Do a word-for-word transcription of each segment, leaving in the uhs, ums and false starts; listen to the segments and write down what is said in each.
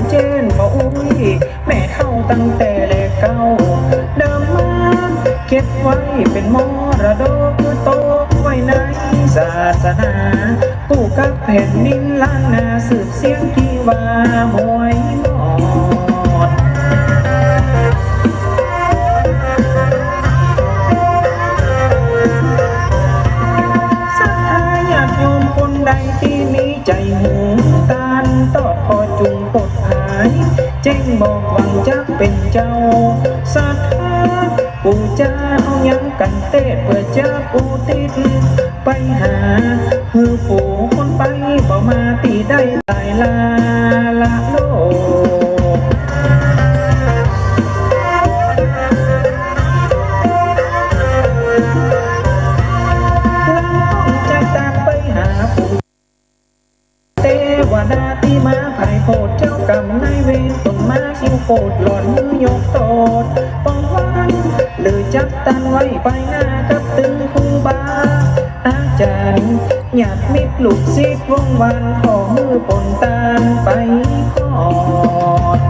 เจ้นบ่อุ้ย แม่เฒ่าตั้งแต่แลเก้า เดิมมาเก็บไว้เป๋นมรดก ตกไว้ในศาสนา กู้กับแผ่นดินล้านนา สืบเสียงตี้ว่าห้วยมอด ศรัทธาญาติโยมคนใดตี้มีใจ๋หุงตานตอด ขอจุ่งปดผาย เจ้งบอกหวังจักเป๋นเจ้า ศรัทธาปู่จาเอายังกั๋นเตศ เปื้อจักอุทิศไปหา หื้อผู้คนไปบ่มาตี้ได้ต๋ายลาละโลก หลังต้องจะตางไปหาปู่ เตวดาตี้มาไพร่โพธิ์ เจ้ากรรมนายเวรตนมาหิ้วโกรธ หล่อนหื้อยกโต้ษปองวัน หรือจับตันไว้ปายหน้ากับตึงครูบาอาจ๋ารย์ ญาติมิตรลูกศิษย์วงศ์วาน ขอหื้อปนตานไปคลอด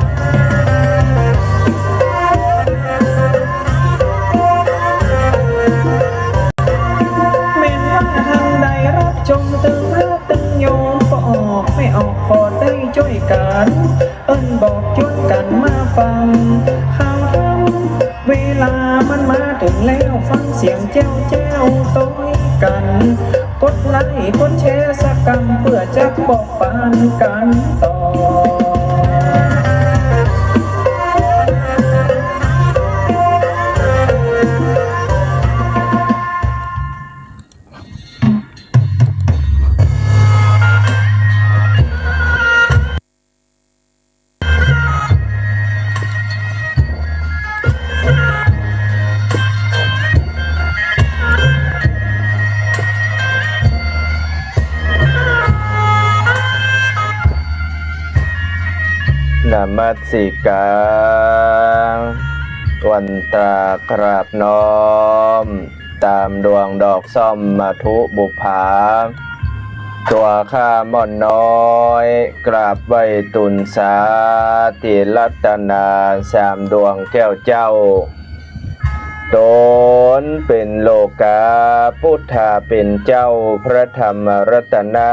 แม่นว่าตังได้ฮับชมตึงพระตึงโยม ปอออกแม่ออกขอได้จ้วยกั๋น เอิ้นบอกจวนกั๋นมาฟังข่าวธรรม เวลามันมาเถิงแล้ว ฟังเสียงแจ้วแจ้วตวยกั๋น กดไลก์กดแชร์สักกำ เปื้อจะบอกปันกั๋นต่อ นมัสสิการ วันตากราบน้อม ต๋ามดวงดอกส้มมัทธุบุปผา ตั๋วข้าม่อนน้อย กราบไหว้ตุ๊นสาติรัตนาสามดวงแก้วเจ้า ต๋นเป๋นโลกาปุทธาเป๋นเจ้า พระธรรมรัตนะ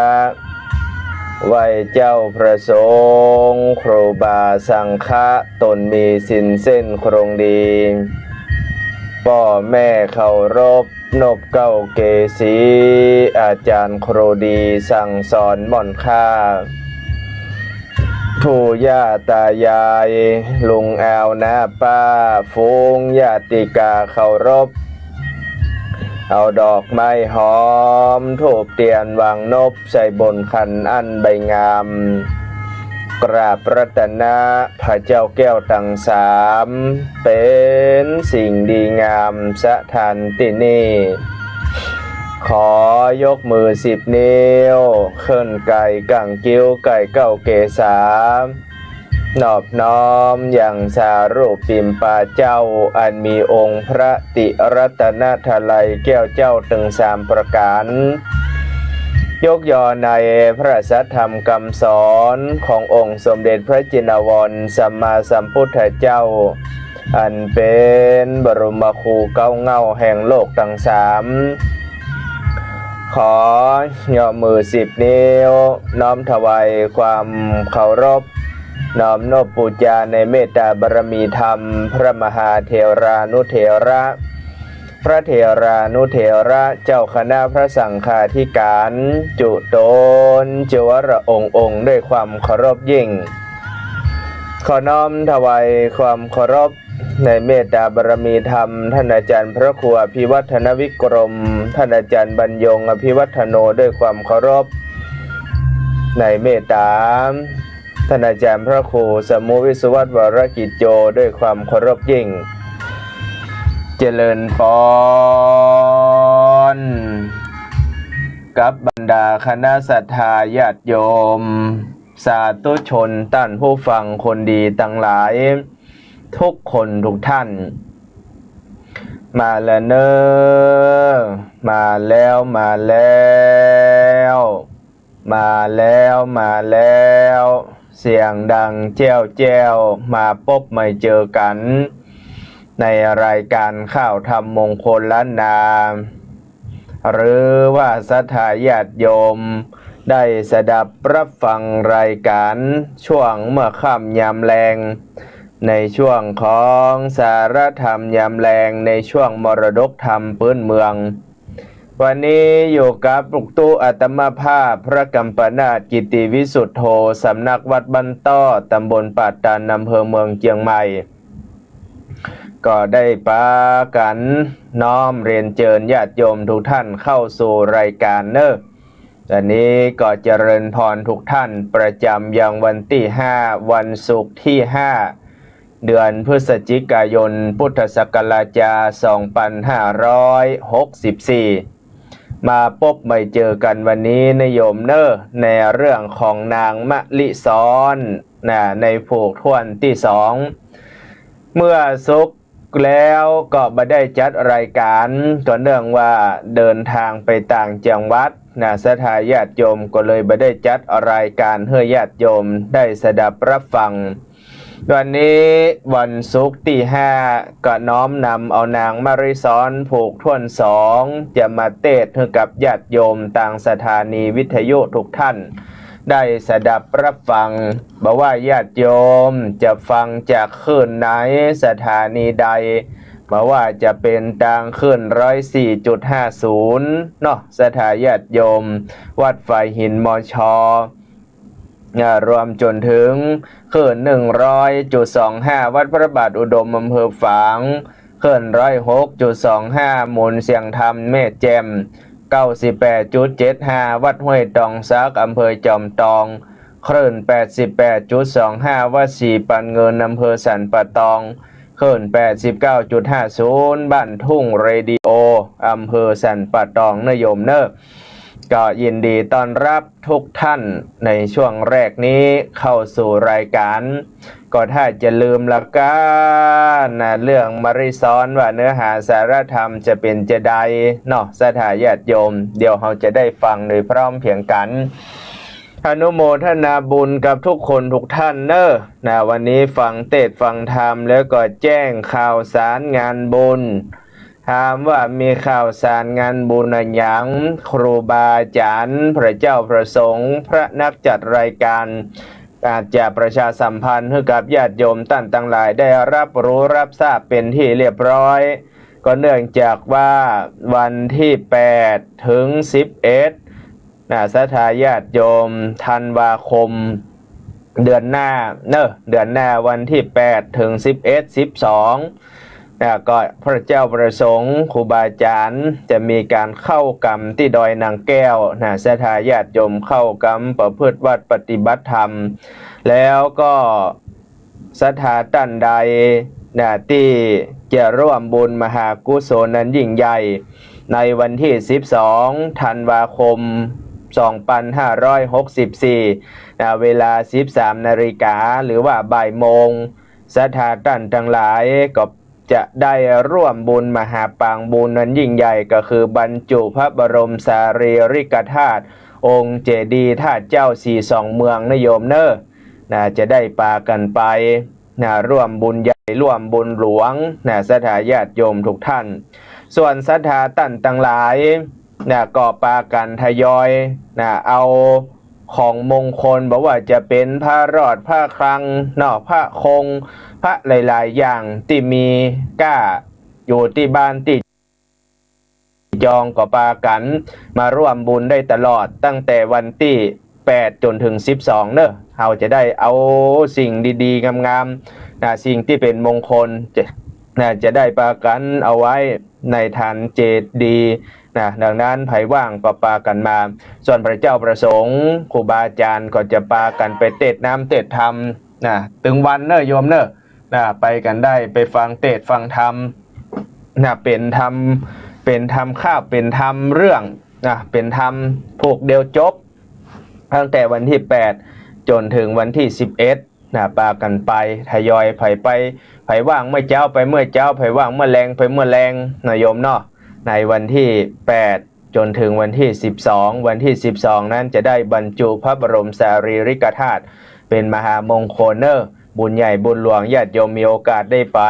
ไหว้เจ้าพระสงฆ์ ครูบาสังฆะ ต๋นมีศีลเส้นครงดี ป้อแม่เคารพ นบเกล้าเกศรี อาจ๋ารย์ครูดีสั่งสอนม่อนข้า ปู่ย่าต๋ายาย ลุงอาวน้าป้า ฝูงญาติกาเคารพ เอาดอกไม้หอม ธูปเตียนวางนบ ใส่บนขันอั้นใบงาม กราบรัตนะพระเจ้าแก้วตังสาม เป๋นสิ่งดีงามสถานตี้นี่ ขอยกมือสิบนิ้ว เคิ่นไก่ก้างกิ้วไก่เกล้าเกศา นอบน้อมยังสารูปปิมปาเจ้า อันมีองค์พระติรัตนตรัยแก้วเจ้าตึงสามประก๋าน ยกยอในพระสัทธรรมกำสอนขององค์สมเด็จพระจินวรสัมมาสัมพุทธเจ้า อันเป๋นบรมครูเก๊าเหง้าแห่งโลกตังสาม ขอยกมือสิบนิ้ว น้อมถวายความเคารพ น้อมนบปู๋จาในเมตตาบารมีธรรม พระมหาเถรานุเถระ พระเถรานุเถระ เจ้าคณะพระสังฆาธิก๋าน จุ๊ต๋นจวรองค์องค์ ด้วยความเคารพยิ่ง ขอน้อมถวายความเคารพ ในเมตตาบารมีธรรม ท่านอาจ๋ารย์พระครูอภิวัฒนวิกรม ท่านอาจ๋ารย์บรรยงอภิวัฒโน ด้วยความเคารพ ในเมตตา ท่านอาจ๋ารย์พระครูสมุวิศวัตรวรกิจโจ ด้วยความเคารพยิ่ง เจริญปอน กับบรรดาคณะศรัทธาญาติโยม สาธุชนต้านผู้ฟังคนดีตังหลาย ทุกคนทุกท่าน มาแล้วเน่อ มาแล้ว มาแล้ว มาแล้ว มาแล้ว เสียงดังแจ้วแจ้ว มาปบมาเจอกั๋น ในรายก๋านข่าวธรรมมงคลล้านนา หรือว่าศรัทธาญาติโยมได้สดับรับฟังรายก๋านช่วงเมื่อค่ำยามแลง ในช่วงของสาระธรรมยามแลง ในช่วงมรดกธรรมปื๊นเมือง วันนี้อยู่กับลูกตุ๊อาตมาภาพ พระกัมปนาท กิตติวิสุทโธ สำนักวัดบ้านต้อ ตำบลป่าตาด อำเภอเมืองเจียงใหม่ ก็ได้ปากั๋นน้อมเรียนเจิญญาติโยมทุกท่านเข้าสู่รายก๋านเน่อ อันนี้ก็เจริญพรทุกท่านประจ๋ำยังวันตี้ห้า วันศุกร์ตี้ห้า เดือนพฤศจิกายน พุทธศักราชจา สองปันห้าร้อยหกสิบสี่ มาปบมาเจอกั๋นวันนี้นะโยมเน่อ ในเรื่องของนางมะลิซ้อนนะ ในผูกถ้วนตี้สอง เมื่อศุกร์แล้วก็บ่ได้จัดรายก๋าน ก็เนื่องว่าเดินทางไปต่างจังหวัดนะ ศรัทธาญาติโยมก็เลยบ่ได้จัดรายก๋านหื้อญาติโยมได้สดับรับฟัง วันนี้วันศุกร์ตี้ห้า ก็น้อมนำเอานางมะลิซ้อนผูกถ้วนสอง จะมาเตศน์หื้อกับญาติโยมตางสถานีวิทยุทุกท่านได้สดับรับฟัง บ่ว่าญาติโยมจะฟังจากคลื่นไหน สถานีใด บ่ว่าจะเป๋นตางคลื่นร้อยสี่จุดห้าศูนย์เนาะ ศรัทธาญาติโยม วัดฝายหิน มช อ่า รวมจ๋นเถิงคลื่นหนึ่งร้อยจุดสองห้า วัดพระบาทอุดม อำเภอฝาง คลื่นร้อยหกจุดสองห้า มูลเสียงธรรมแม่แจ่ม เก้าสิบแปดจุดเจ็ดห้า วัดห้วยตองสัก อำเภอจอมตอง คลื่นแปดสิบแปดจุดสองห้า วัดศรีปันเงิน อำเภอสันป่าตอง คลื่นแปดสิบเก้าจุดห้าศูนย์ บ้านทุ่งเรดิโอ อำเภอสันป่าตองนะโยมเน่อ ก็ยินดีต้อนรับทุกท่านในช่วงแรกนี้เข้าสู่รายก๋าน ก็ถ้าจะลืมละก้านะ เรื่องมะลิซ้อนว่าเนื้อหาสาระธรรมจะเป๋นจาใดเนาะ ศรัทธาญาติโยม เดี๋ยวเฮาจะได้ฟังโดยพร้อมเพรียงกั๋น อนุโมทนาบุญกับทุกคนทุกท่านเน่อนะ วันนี้ฟังเตศน์ฟังธรรมแล้วก็แจ้งข่าวสารงานบุญ ถามว่ามีข่าวสารงานบุญอะหยัง ครูบาอาจ๋ารย์ พระเจ้าพระสงฆ์ พระนักจัดรายก๋าน อาจจะประชาสัมพันธ์หื้อกับญาติโยมต้านตังหลายได้รับรู้รับทราบเป๋นตี้เรียบร้อย ก็เนื่องจากว่าวันตี้แปดเถิงสิบเอ็ดนะ ศรัทธาญาติโยม ธันวาคม เดือนหน้าเน่อ เดือนหน้าวันตี้แปดเถิงสิบเอ็ด สิบสองนะ ก็พระเจ้าพระสงฆ์ครูบาอาจ๋ารย์จะมีก๋านเข้ากรรมตี้ดอยนางแก้วนะ ศรัทธาญาติโยมเข้ากรรมประพฤติวัตรปฏิบัติธรรม แล้วก็ ศรัทธาต้านใดนะ ตี้จะร่วมบุญมหากุศลอันยิ่งใหญ่ ในวันตี้สิบสอง ธันวาคม สองปันห้าร้อยหกสิบสี่ นะ เวลาสิบสามนาฬิกา หรือว่าบ่ายโมง ศรัทธาต้านตังหลายก็จะได้ร่วมบุญมหาปางบุญอันยิ่งใหญ่ ก็คือบรรจุพระบรมสารีริกธาตุ องค์เจดีย์ธาตุเจ้าสี่สองเมืองนะโยมเน่อ นะ จะได้ปากั๋นไป นะ ร่วมบุญใหญ่ ร่วมบุญหลวง นะ ศรัทธาญาติโยมทุกท่าน ส่วนศรัทธาต้านตังหลาย นะ ก็ปากั๋นทยอย นะ เอาของมงคล บ่ว่าจะเป๋นพระรอด พระคลังเนาะ พระคง พระหลายๆ อย่างตี้มีก้าอยู่ตี้บ้านตี้ จองก็ปากั๋นมาร่วมบุญได้ตลอด ตั้งแต่วันตี้แปดจ๋นเถิงสิบสองเน่อ เฮาจะได้เอาสิ่งดีๆ งามๆ นะ สิ่งตี้เป๋นมงคล จะ นะ จะได้ปากั๋นเอาไว้ในฐานเจดีย์นะ ดังนั้นใผว่างก็ปากั๋นมา ส่วนพระเจ้าพระสงฆ์ครูบาอาจ๋ารย์ก็จะปากั๋นไปเตศน์น้ำเตศน์ธรรมนะ ตึงวันเน่อโยมเน่อ นะ ไปกั๋นได้ ไปฟังเตศน์ฟังธรรมนะ เป๋นธรรม เป๋นธรรมคาบ เป๋นธรรมเรื่องนะ เป๋นธรรมผูกเดียวจบ ตั้งแต่วันตี้แปดจ๋นเถิงวันตี้สิบเอ็ดนะ ปากั๋นไปทยอย ใผไป ใผว่างเมื่อเจ๊าไปเมื่อเจ๊า ใผว่างเมื่อแลงไปเมื่อแลงนะโยมเนาะ ในวันตี้แปดจ๋นเถิงวันตี้สิบสอง วันตี้สิบสองนั้นจะได้บรรจุพระบรมสารีริกธาตุ เป๋นมหามงคลเน่อ บุญใหญ่บุญหลวง ญาติโยมมีโอกาสได้ไป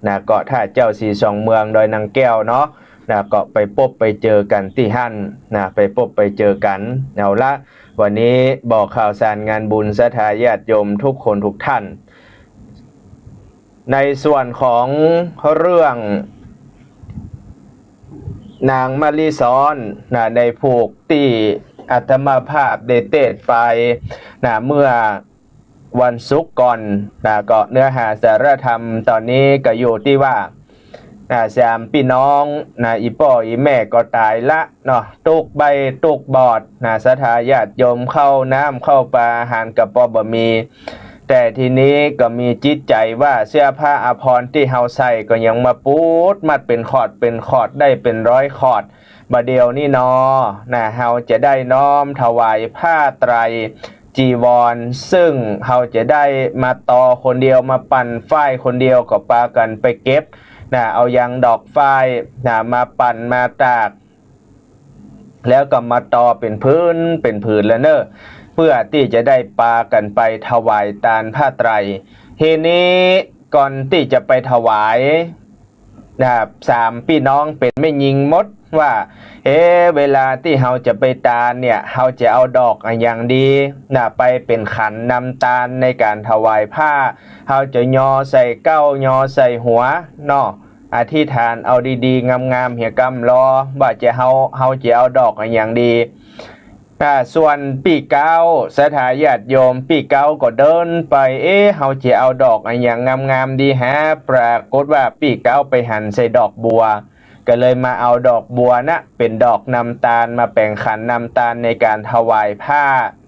นะ เกาะท่าเจ้า สีสองเมือง ดอยนางแก้วเนาะนะ ก็ไปปบไปเจอกั๋นตี้หั้นนะ ไปปบไปเจอกั๋น เอาละ วันนี้บอกข่าวสารงานบุญ ศรัทธาญาติโยมทุกคนทุกท่าน ในส่วนของเรื่องนางมะลิสอนนะ ในผูกตี้อาตมาภาพได้เตศน์ไปนะ เมื่อวันศุกร์ก่อนนะ ก็เนื้อหาสาระธรรมต๋อนนี้ก็อยู่ตี้ว่า นะ สามปี้น้องนะ อี่ป้ออี่แม่ก็ต๋ายละเนาะ ตุ๊กใบ้ตุ๊กบอดนะ ศรัทธาญาติโยม ข้าวน้ำข้าวป๋าอาหารก็ปอบ่มี แต่ทีนี้ก็มีจิตใจ๋ว่าเสื้อผ้าอาภรณ์ตี้เฮาใส่ก็ยังมาปูดมัดเป๋นขอดเป๋นขอด ได้เป๋นร้อยขอด บ่าเดี่ยวนี้นอนะ เฮาจะได้น้อมถวายผ้าไตรจีวร ซึ่งเฮาจะได้มาตอคนเดียว มาปั่นฝ้ายคนเดียว ก็ปากั๋นไปเก็บนะ เอายางดอกฝ้ายนะ มาปั่นมาตาก แล้วก็มาตอเป๋นผืนเป๋นผืนแล้วเน่อ เปื้อตี้จะได้ปากั๋นไปถวายตานผ้าไตร ทีนี้ก่อนตี้จะไปถวาย นะ สามปี้น้องเป๋นแม่ญิงหมดว่า เอ๊ะ เวลาตี้เฮาจะไปตานเนี่ย เฮาจะเอาดอกอะหยังดีนะ ไปเป๋นขันนำตานในก๋านถวายผ้า เฮาจะยอใส่เก๊า ยอใส่หัวเนาะ อธิษฐานเอาดีๆ งามๆ เหียกำลอ ว่าจะเฮา เฮาจะเอาดอกอะหยังดี อ่า ส่วนปี้เก๊า ศรัทธาญาติโยม ปี้เก๊าก็เดินไป เอ๊ะ เฮาจะเอาดอกอะหยังงามๆ ดีฮะ ปรากฏว่าปี้เก๊าไปหันใส่ดอกบัว ก็เลยมาเอาดอกบัวนะ เป๋นดอกนำตาน มาแป๋งขันนำตานในก๋านถวายผ้า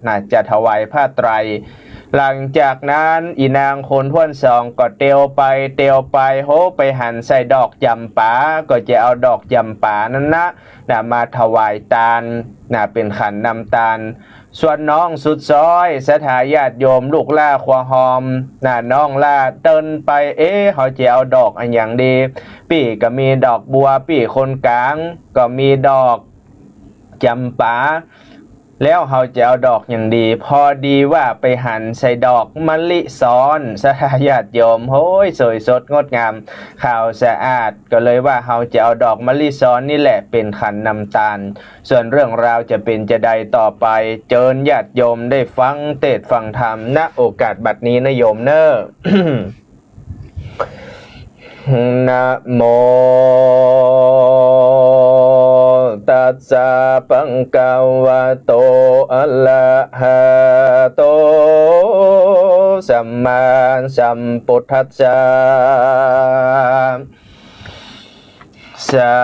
นะ จะถวายผ้าไตร หลังจากนั้น อี่นางคนถ้วนสองก็เตียวไป เตียวไป โห ไปหันใส่ดอกจ๋ำปา ก็จะเอาดอกจ๋ำปานั้นนะ นะ มาถวายตานนะ เป๋นขันนำตาน ส่วนน้องสุดซ้อย ศรัทธาญาติโยม ลูกหล้าครัวฮอมนะ น้องหล้าเตินไป เอ๊ะ เฮาจะเอาดอกอะหยังดี ปี้ก็มีดอกบัว ปี้คนก๋างก็มีดอกจ๋ำปา แล้วเฮาจะเอาดอกหยังดี พอดีว่าไปหันใส่ดอกมะลิสอน ศรัทธาญาติโยม โหย สวยสดงดงาม ขาวสะอาด ก็เลยว่าเฮาจะเอาดอกมะลิสอนนี่แหละเป๋นขันนำตาน ส่วนเรื่องราวจะเป๋นจาใดต่อไป เจิญญาติโยมได้ฟังเตศน์ฟังธรรม ณ โอกาสบัดนี้นะโยมเน่อ นะโม ตัสสะ ภะคะวะโต อะระหะโต สัมมาสัมพุทธัสสะ สา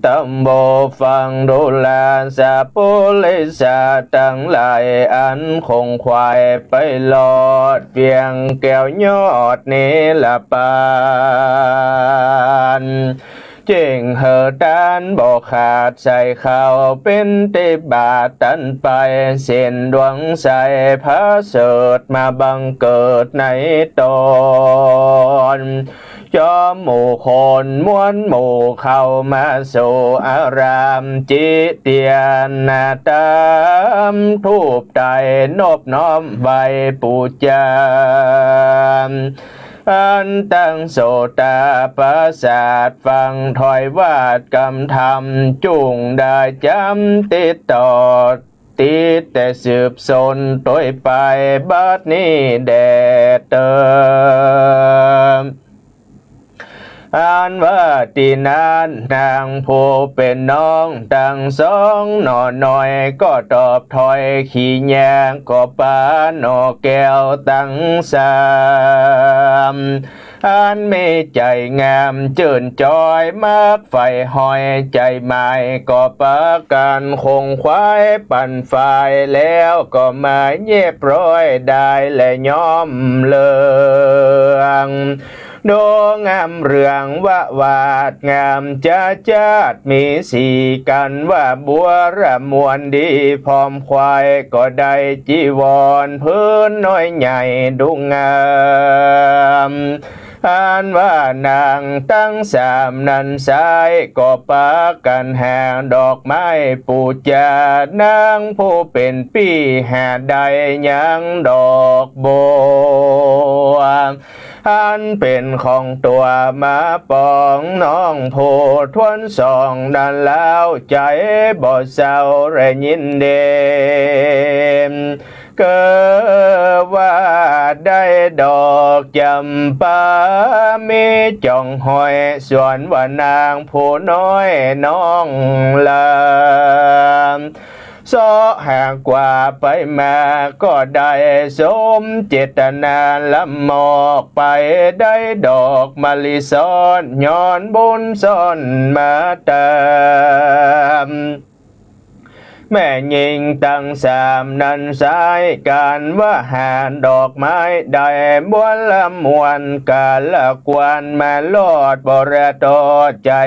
ธุ ฟังดูราสะปุริสะตังหลาย อันขงขวายไปลอดเวียงแก้วยอดเนรปาน เจ้งหื้อตานบ่ขาด ใส่ข้าวเป๋นเตบาตรตันไป เส้นดวงใสผะเสริฐมาบังเกิดในต๋น จอมหมู่คนมวลหมู่เข้ามาสู่อาราม จิเตียนนาตามธูปไต้นบน้อมไหว้ปู๋จา อันตั้งโสตาประสาทฟังถ้อยวาดกำธรรม จุ่งได้จ๋ำติดต่อ ติดแต่สืบสนตวยไปบัดนี้แด่เติม อันว่าตี้นั้นนางผู้เป๋นน้องตังสองหน่อน้อย ก็ตอบถ้อยขี้แย้ง ก็ปาหน่อแก้วตังสาม อันมีใจ๋งามจื้นจอยมักใฝ่หอย ใจ๋หมายก็ปากั๋นขงขวายปั่นฝ่าย แล้วก็มาเยียบร้อยได้และย้อมเหลือง ดงงามเรืองวะวาดงามจะจาด มีสีกั๋นว่าบัวระมวลดี พร้อมขวายก็ได้จีวรผืนน้อยใหญ่ดูงาม อันว่านางตังสามนั้นไซร้ ก็ปากั๋นหาดอกไม้ปู๋จานางผู้เป๋นปี้ หาได้ยังดอกบัว อันเป๋นของตั๋วมาป๋องน้องผู้ถ้วนสองนั้น ลาวใจ๋บ่เศร้าและยินดี เกอว่าได้ดอกจ๋ำปา มีจ๋องห้อย สวนว่านางผู้น้อยน้องหลาน เซาะหากว่าไปมา ก็ได้สมเจตนา ลำมอกไปได้ดอกมะลิซ้อน ย้อนบุญซ้อนมาต๋าม แม่ญิงตังสามนั้นไซร้ กั๋นว่าหาดอกไม้ได้ บวนละมวลกาละกวน มารอดบ่ระตอใจ๋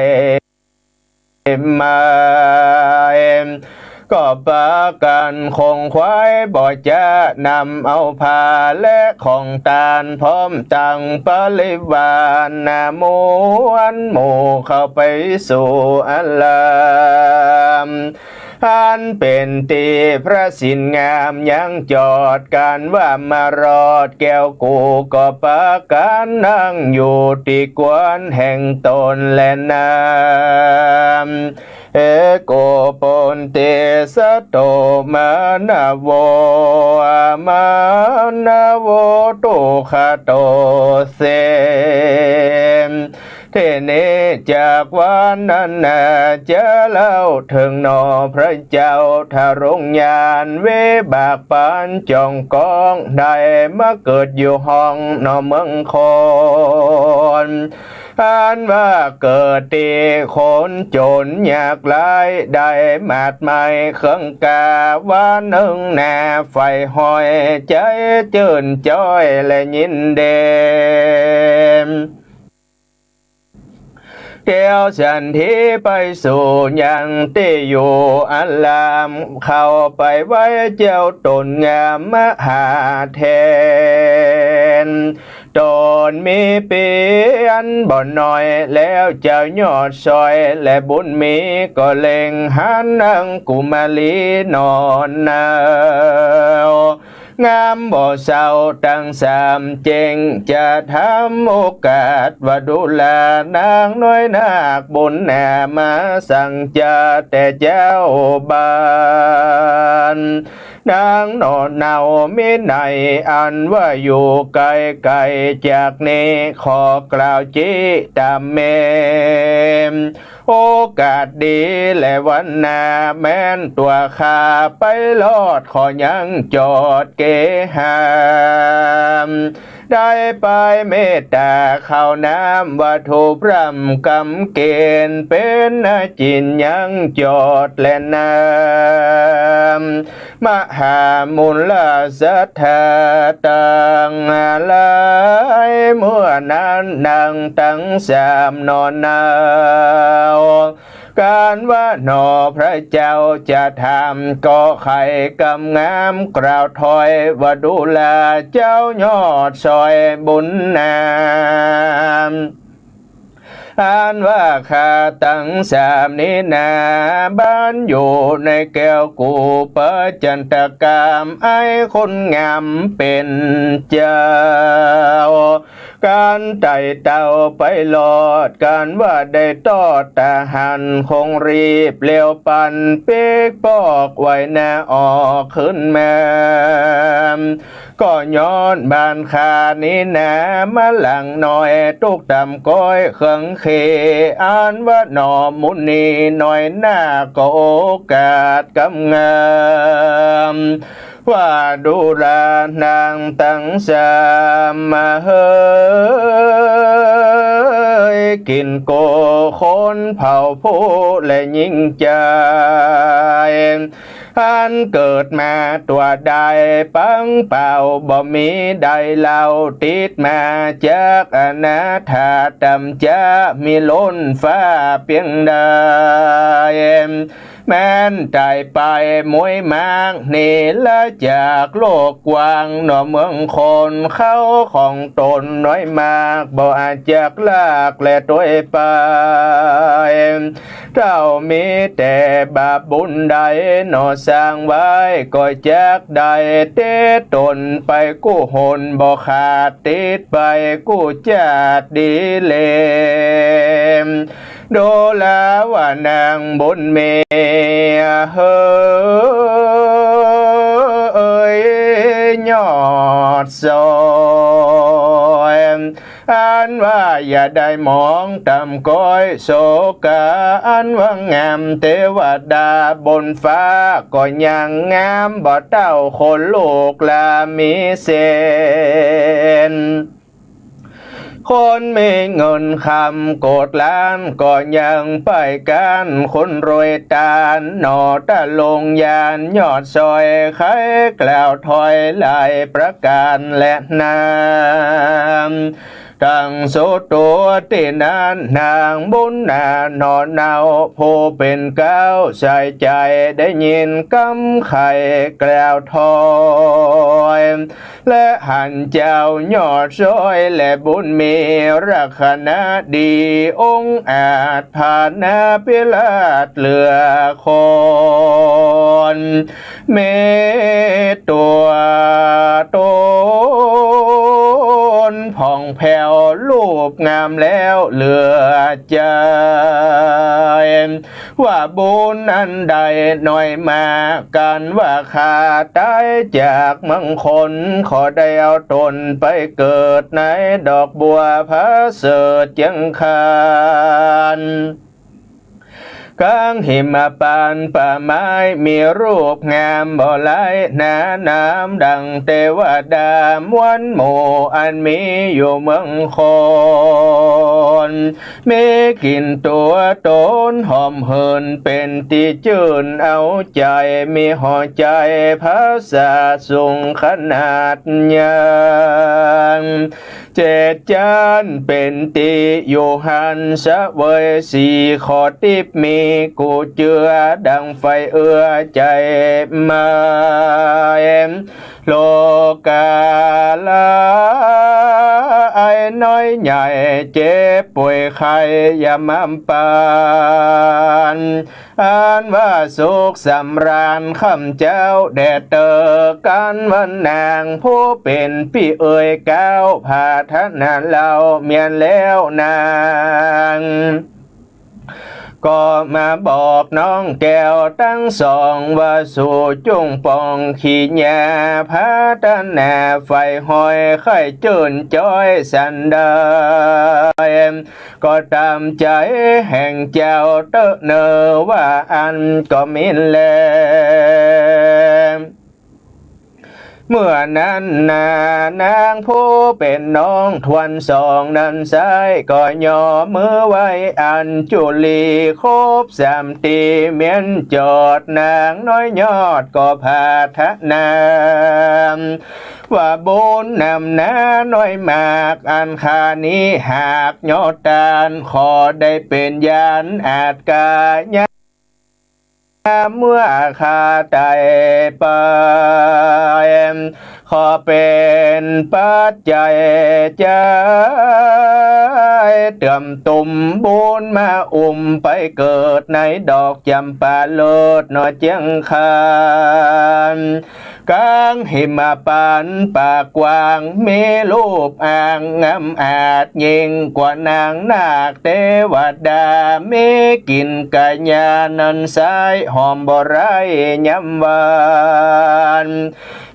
ไม้ ก็ปากั๋นขงขวาย บ่จะนำเอาผ้าและของตาน พร้อมตังบริวาร นามวลหมู่เข้าไปสู่อาราม อันเป๋นตี้พระสินงามยังจอด กั๋นว่ามารอดแก้วกู ก็ปากั๋นนั่งอยู่ตี้ควรแห่งต๋นแลนา เอโก ปุณเตสะโต มานะโว มานะโว ทุกขะโต เส ทีนี้จากวันนั้นนา จะเล่าเถิงหนอพระเจ้า ทรงยานวิบากปานจ๋องกอง ได้มาเกิดอยู่ห้องหนอเมืองคน อันว่าเกิดตี้คนจ๋นยากไร้ ได้หมาดไม้เครื่องกา วันนึ่งนาใฝ่ห้อย ใจ๋จื้นจ้อยและยินดี เตียวสันทีไปสู่ยังตี้อยู่อาราม เข้าไปไหว้เจ้าต๋นงามมหาเถร ต๋นมีเปียรบ่น้อย แล้วเจ้ายอดซอย และบุญมีก็เล็งหันนางกุมารีนอนหนาว งามบ่เศร้าตังสามเจ๋ง จะถามโอกาสว่าดูลานางน้อยนาคบุญนา มาสังจะแต่เจ้าบ้าน นางหน่อเนามีในอันว่าอยู่ไกลๆ จากนี้ขอกล่าวจี้ต๋ามแม่ โอกาสดีและวันนา แม้นตั๋วข้าไปรอด ขอยังจอดเกหา ได้ไปเมตต๋าข้าวน้ำวัตถุพร่ำกำเกณฑ์ เป๋นอาจินยังจอดและนา มหามูลศรัทธาตังหลาย เมื่อนั้นนางตังสามหน่อเนา กั๋นว่าหนอพระเจ้าจะถาม ก็ใค่กำงามกล่าวถ้อย ว่าดูลาเจ้ายอดซอยบุญนา อันว่าข้าตังสามนี้นา บ้านอยู่ในแก้วกู ประจันตคาม ไอ้คนงามเป๋นเจ้า กั๋นไต่เต้าไปรอด กั๋นว่าได้ตอดตาหัน คงรีบเร็วปัน ปิ๊กปอกไว้หน้าออกขึ้นมา ก็ย้อนบ้านข้านี้นา มาหลังหน่อย ตุ๊กต่ำก้อยเคืองเค อันว่าหนอมุนีน้อยนาค ก็โอกาสกำงาม ว่าดูลานางตังสามมาเฮย กิ๋นโกคนเผ่าผู้และญิงจาย อันเกิดมาตั๋วใดปังเป่าบ่มีใดเล่า ติดมาจากอนาถาต่ำจ๊า มีล้นฟ้าเปียงใด เ แม้นต๋ายไปมวยมาก หนีละจากโลกกว้าง หนอเมืองคน เข้าของต๋นน้อยมาก บ่อาจจักลากและตวยไป เต้ามีแต่บาปบุญใด หนอสร้างไว้ ก็จักได้เตต๋นไปกู้หน บ่ขาดติดไปกู้จาติดีเล ดูราว่านางบุญมี เฮย ยอดซอย อันว่าอย่าได้หมองต่ำก้อยโสกา อันว่างามเตวดาบนฟ้า ก็ยังงามบ่เต้าคนลูกหล้ามีเส้น คนมีเงินคำโกดล้าน ก็ยังไปก้านคนรวยตาน หนอตะลงยานยอดซอย ใค่กล่าวถอยหลายประก๋านแลนา ตังสุตัวตี้นั้นนางบุญนาหนอเนา ผู้เป๋นเก๊าใส่ใจ๋ ได้ยินกำใค่กล่าวถอย และหันเจ้ายอดซอย และบุญมีลักษณะดี องอาจผานาภิราชเหลือคน มีตัวต๋นผ่องแผ้วรูปงามแล้วเหลือใจ๋ ว่าบุญอันใดน้อยมาก กั๋นว่าข้าต๋ายจากเมืองคน ขอได้เอาต๋นไปเกิดในดอกบัวผาเสริฐเจียงคาน ก๋างหิมปานป่าไม้มีรูปงามบ่หลายหนา นามดังเตวดาม้วนหมู่อันมีอยู่เมืองคน มีกลิ่นตัวต๋นหอมหืนเป๋นตี้จื้นเอาใจ๋ มีห่อใจ๋ผาสาทสูงขนาดใหญ่ เจ็ดจั๊นเป๋นตี้อยู่หั้น เสวยสี่ข้อติ๊บมีกู้เจื้อ ดังไฟเอื้อใจ๋ไม้ โลกาละ ไอ้น้อยใหญ่เจ็บป่วยไข้ยามำปาน อันว่าสุขสำราญค่ำเจ๊าแดดเติก กั๋นว่านางผู้เป๋นปี้เอ๋ยเก๊า ผาถนาเล่าเมียนแล้วนาง ก็มาบอกน้องแก้วตังสอง ว่าสูจุ่งป่องขี้เหย้า ผาถนาใฝ่หอย ใค่จื้นจ๊อยสันใด ก็ต๋ามใจ๋แห่งเจ้าเต๊อะเน่อ ว่าอั้นก็มินแล เมื่อนั้นนา นางผู้เป๋นน้องถ้วนสองนั้นไซ้ ก็ย่อมือไหว้อัญจุลีครบสามตี้ เมียนจอดนางน้อยยอดก็ผาถนา ว่าบุญนำหนาน้อยมาก อันข้านี้หากยอดตาน ขอได้เป๋นยานอาจกายะ เมื่อข้าต๋ายไป ขอเป๋นปัจจัยใจ๋ เติมตุ่มบุญมาอุ้มไปเกิดในดอกจ๋ำปาเลิศหนอเจียงคาน ก๋างหิมปานต์ปากกว้าง มีรูปอ่างงามอาจ ยิ่งกว่านางนาคเตวดา มีกลิ่นกายานั้นไซ้ หอมบ่ไร้ยามวาน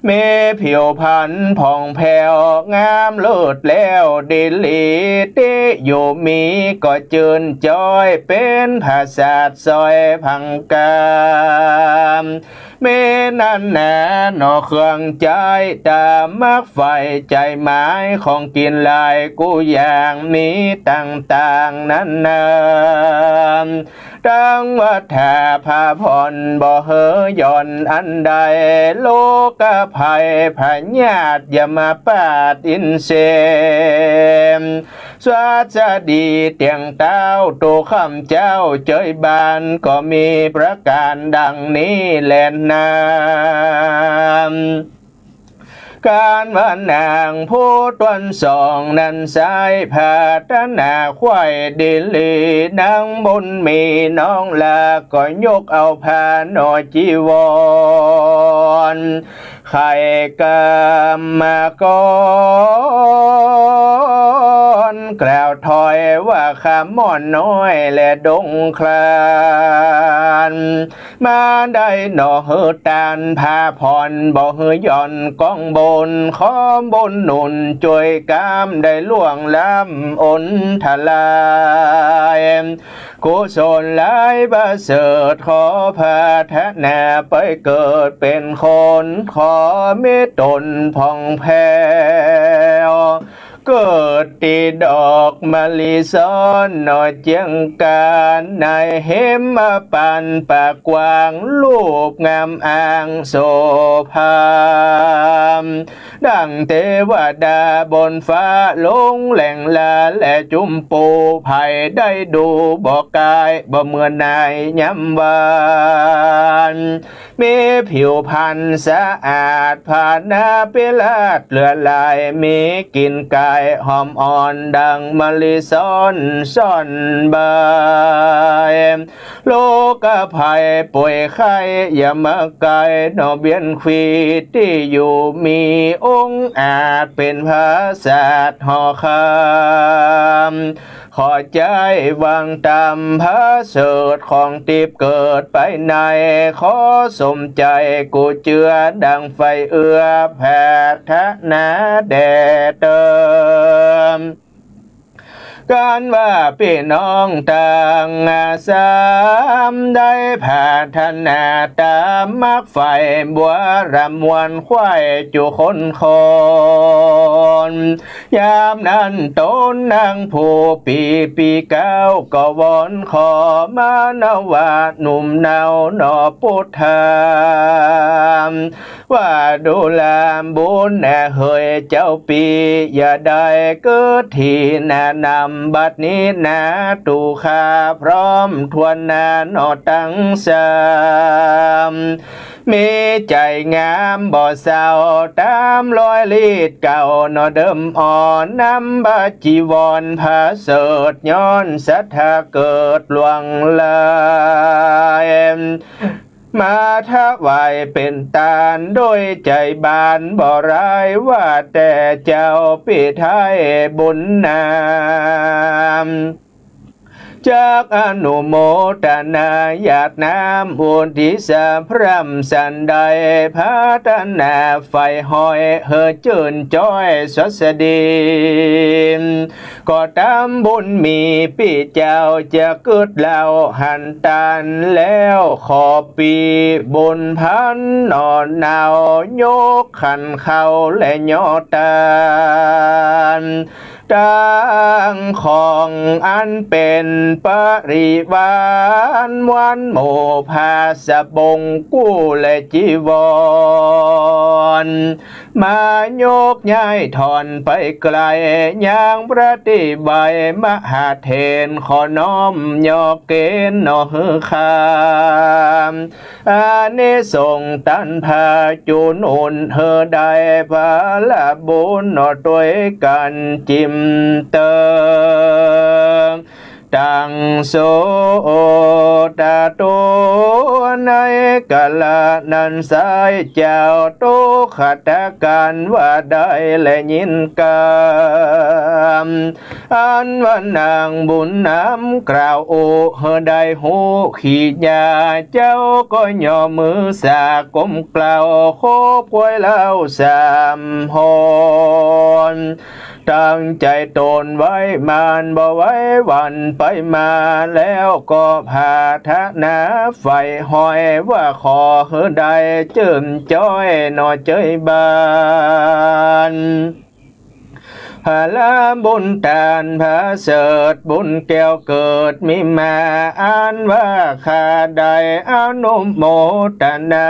มีผิวพรรณผ่องแผ้วงามเลิศแล้วดีหลี ตี้อยู่มีก็จื้นจ๊อย เป๋นผาสาทซอยพังกาม มีนั้นนาหนอเครื่องใจ๊ ต๋ามมักใฝ่ ใจ๋หมายของกิ๋นหลายกู้อย่าง มีต่างๆ นานา ตังว่าถ้าผ้าผ่อนบ่หื้อหย่อนอันใด โรคภัยพยาธิยมบาทอินทรีย์ สวัสดีเตียงเต๊า ตั๋วข้าพเจ้าเจยบาน ก็มีประก๋านดังนี้แลนา ก๋านว่านางผู้ตวนสองนั้นไส้ ผาถนาใค่ดีหลี นางบุญมีน้องลา ก็ยกเอาผ้าหนอจีวร ไขกรรมกร กล่าวถอยว่า ข้าม่อนน้อยและดงคลาน มาได้หนอหื้อตาน ผ้าผ่อนบ่หื้อหย่อน กองบุญขอบุญหนุน จ้วยก๋ามได้ล่วงล้ำอนทลาย กุศลหลายประเสริฐ ขอผาถนาไปเกิดเป๋นคน ขอมีต๋นผ่องแผ้ว เกิดตี้ดอกมะลิซ้อนหนอเจียงกาน ในเหมปานปากกว้าง รูปงามอ้างโสภา ดั่งเตวดาบนฟ้า ลงแหล่งลาและจุมปู ใผได้ดูบ่กาย บ่เมือหน่ายยามวาน มีผิวพรรณสะอาด ผานาพิราชเหลือหลาย มีกลิ่นกายหอมอ่อน ดั่งมะลิซ้อนซ่อนใบ โรคภัยป่วยไข้ยมไก หนอเบียนขวีตี้อยู่ มีองค์อาจเป๋นผาสาทย์หอคำ ขอใจ๊วางต๋ามประเสริฐ ของติ๊บเกิดไปใน ขอสมใจ๋กู้เจื้อ ดั่งใฝ่เอื้อผาถนาแด่เติม ก๋านว่าปี้น้องตังสาม ได้ผาถนาต๋ามมักใฝ่ บัวระมวลใคว่จุคนคน ยามนั้นต๋นนางผู้ปี้ปีเก๊า ก็วอนขอมานวะหนุ่มเนาหนอปุทธา ว่าดูราบุญนาเหยเจ้าปี้ อย่าได้เกิดตี้หน้านำ บัดนี้นาตั๋วข้าพร้อมถ้วนนาหนอตังสาม มีใจ๋งามบ่เศร้า ต๋ามรอยลีดเก่าหนอเดิมอ่อน นำบาจีวรประเสริฐ ย้อนศรัทธาเกิดหลวงหลาย มาถวายเป๋นตานโดยใจ๋บานบ่ร้าย ว่าแต่เจ้าปี้ไท้บุญนำ จักอนุโมทนาหยาดน้ำอุทิศพร่ำสันใด ผาถนาใฝ่ฮอยหื้อจื้นจ้อยสดใสดี ก็ต๋ามบุญมีปี้เจ้าจะกึ๊ดเล่าหันตาน แล้วขอปี้บุญพันหนอเนา ยกขันข้าวและยอตาน ตังของอันเป๋นปริวาร วันหมู่ผ้าสบงกู้และจีวร มายกย้ายถอนไปไกล ยังปฏิไวมหาเถร ขอน้อมยอเกณฑ์หนอหื้อคำ อานิสงส์ต้านพาจุหนุน หื้อได้ผลบุญหนอตวยกั๋นจิ่มเติง ตังโสตะโต ในกาละนั้นไส้เจ้า โตขะตะกาลว่าได้และยินกำ อันว่านางบุญนำกล่าวอุ หื้อได้ฮู้ขียา เจ้าก็ย่อมือสากก้มเกล้า คบควยเล่าสามหน ตั้งใจ๋ต๋นไว้มั่นบ่ไหวหวั่นไปมา แล้วก็ผาถนาใฝ่ฮอยว่าขอหื้อได้จื้นจ้อยหน่อเจ้ยบ้าน ผละบุญตานผาเสริฐบุญแก้วเกิดมีมา อันว่าข้าได้อนุโมทนา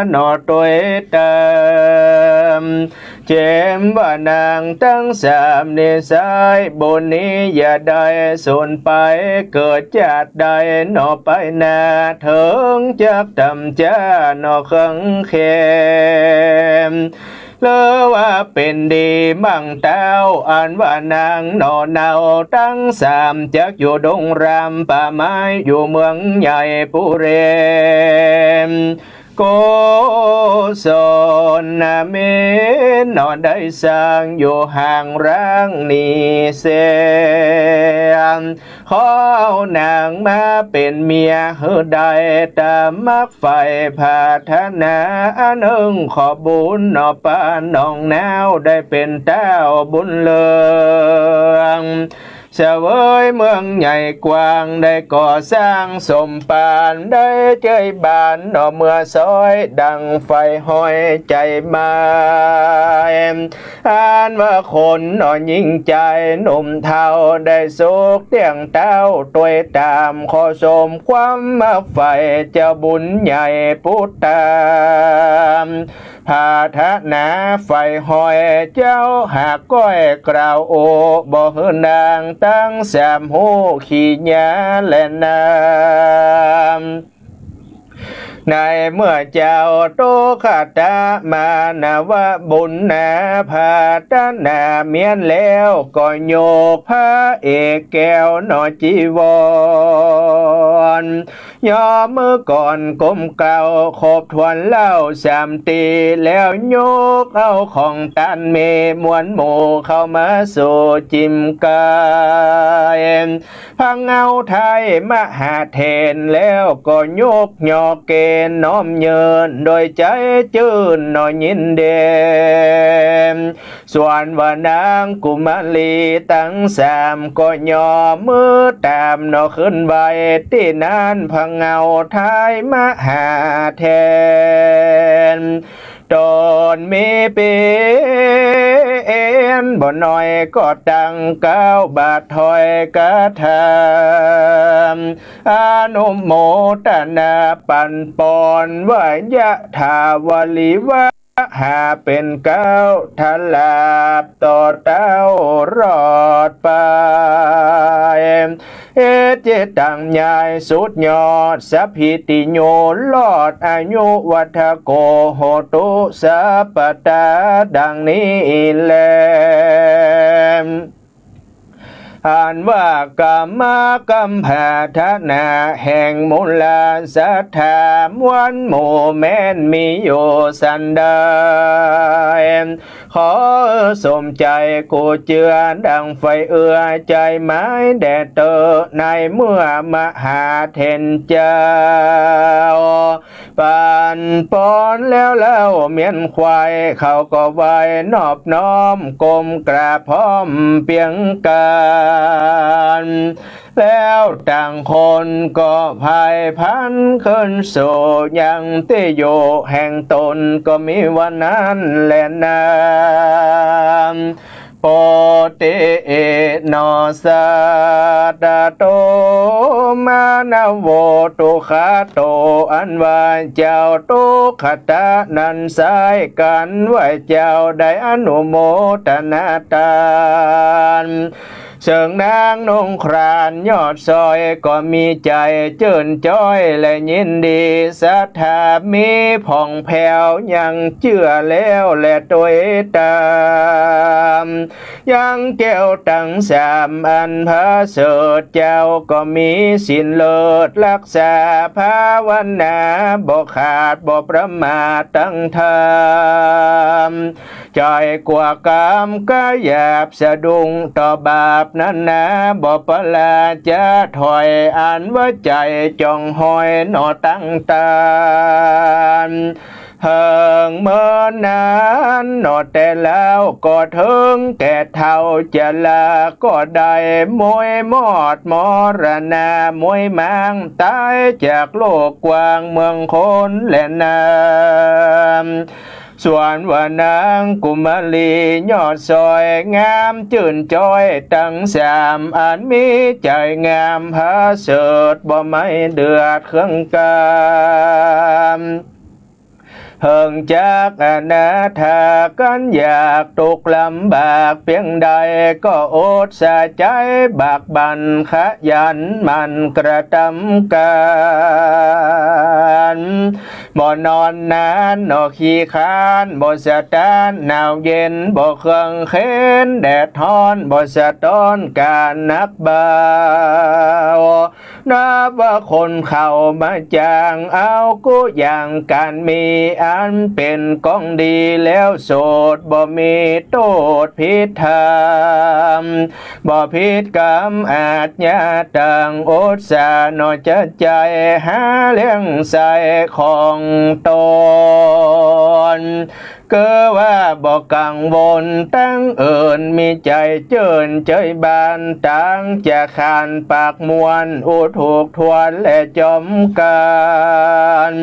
หน่อตวยตาม เจมว่านางตังสามนิสัยบุญนี้อย่าได้สูญไป เกิดจาติใดหน่อไปหน้า เถิงจักต่ำจ้าหน่อเคืองเข็ม หรือว่าเป๋นดีมั่งเต้า อันว่านางหน่อเนาตังสาม จักอยู่ดงรามป่าไม้ อยู่เมืองใหญ่ปุเร กุศลนะเมนหน่อได้สร้างอยู่ห่างร้างนี้เสีย ขอเอานางมาเป๋นเมียหื้อได้ต๋ามมักใฝ่ผาถนา อันเอิ้งขอบุญหน่อปานน้องนาวได้เป๋นเต้าบุญเรือง เสวยเมืองใหญ่กว้างได้ก่อสร้างสมปานได้เจ้ยบ้านหน่อเมือซ้อยดังใฝ่ฮอยใจ๋หมาย อันว่าคนหน่อยิ่งใจ๋หนุ่มเฒ่าได้สุขเตี้ยงเต้าตวยต๋าม ขอสมความมักใฝ่เจ้าบุญใหญ่ปุตตา ผาถนาใฝ่ฮอยเจ้าหากก้อยกล่าวโอ บ่หื้อนางตังสามฮู้ขี้หญ้าแลนา ในเมื่อเจ้าโตขะตะมานวบุญนา ผาถนาเมี้ยนแล้วก็ยกพระเอกแก้วหน่อจีวร ย่อมือก่อนก้มเกล้าครบถ้วนเล่าสามตี แล้วยกเอาของต้านเมมวลหมู่เข้ามาสู่จิมกาย พระเงาไทยมหาเถรแล้วก็ยกยอเกณฑ์น้อมเยินโดยใจ๋จื้นหน่อยินดี ส่วนว่านางกุมารีตังสามก็ย่อมือต๋ามหน่อขึ้นไหว้ตี้นั้น พระเงาไทยมหาเถร ต๋นมีเป๋นบ่น้อยก็ตั้งเกล้าบาทถ้อยกาถา อนุโมทนาปันปอนว่ายะถาวริวะ หาเป๋นเกล้าถลาบต่อเต้ารอดไป เอเจตังยายสุดยอด สัพพิติโยรอดอายุวัฒโก โหตุสัพพตา ดังนี้แล อันว่ากรรมกำผาถนาแห่งมูลศรัทธา มวลหมู่แม้นมีอยู่สันใด ขอสมใจ๋กู้เจื้อดังใฝ่เอื้อใจ๋หมายแด่เต๊อะ ในเมื่อมหาเถรเจ้า ปันปอนแล้วเล่าเมียนควาย เขาก็ไหว้นอบน้อมก้มกราบพร้อมเปียงกั๋น แล้วต่างคนก็ผายพลันขึ้นสู่ยังตี้อยู่แห่งต๋น ก็มีว่านั้นแลนา ปุตติ เอ หน่อ สัตโต มานะโว ทุกขะโต อันว่าเจ้าทุกขะตะนั้นไส้ กั๋นว่าเจ้าได้อนุโมทนาตาน เซิ่งนางนงครานยอดซอยก็มีใจ๋จื้นจ้อยและยินดี ศรัทธามีผ่องแผ้วยังเจื้อแล้วและตวยต๋าม ยังแก้วตังสามอันผาเสริฐเจ้าก็มีศีลเลิศ ฮักษาภาวนาบ่ขาดบ่ประมาทตังธรรม ใจ๋กั๋วกรรมกะหยาบสะดุ้งต่อบาปนั้นนา บ่ปะลาจะถอย อันว่าใจ๋จ่องฮอยหน่อตังตาน เถิงเมินนานหนอ แต่ลาวก็เถิงแก่เฒ่า จราก็ได้มวยมอดมรณา มวยหมางต๋ายจากโลกกว้างเมืองคนแลนา ส่วนว่านางกุมารียอดสวยงามจื้นจ้อยตังสาม อันมีใจ๋งามผาเสริฐ บ่ใหม่เดือดเคืองกั๋น เถิงจักอนาถากั๋นอยาก ตุ๊กข์ลำบากเปียงใด ก็อดสาใจ๋บากบั่น ขยันหมั่นกระตำก๋าน บ่นอนนานหนอขี้คร้าน บ่สะต๊านหนาวเย็น บ่เคืองเข็ญแดดฮ้อน บ่สะต๊อนก๋านหนักเบา นับว่าคนเข้ามาจ้าง เอากู้อย่างก๋านมี อันเป๋นของดีแล้วโสด บ่มีโต้ษผิดธรรม บ่ผิดกรรมอาชญา ตังอดสาหนอจะใจ๋ หาเลี้ยงใส้ของต๋น คือว่าบ่กังวลตังอื่น มีใจ๋จื้นเจยบาน ตังจะขานปากม่วน อู้ถูกถ้วนและจอมกั๋น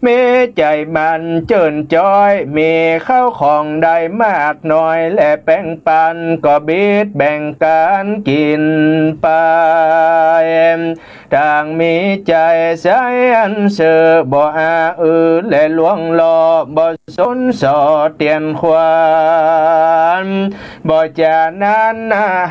มีใจ๋หมั่นจื้นจ้อย มีข้าวของได้มากน้อย และแป๋งปันก็บิดแบ่งกั๋นกิ๋นไป ตังมีใจ๋ใสอันซื่อ บ่อาอือและล่วงล้อ บ่สนส่อเตียนขวัญ บ่จานั้น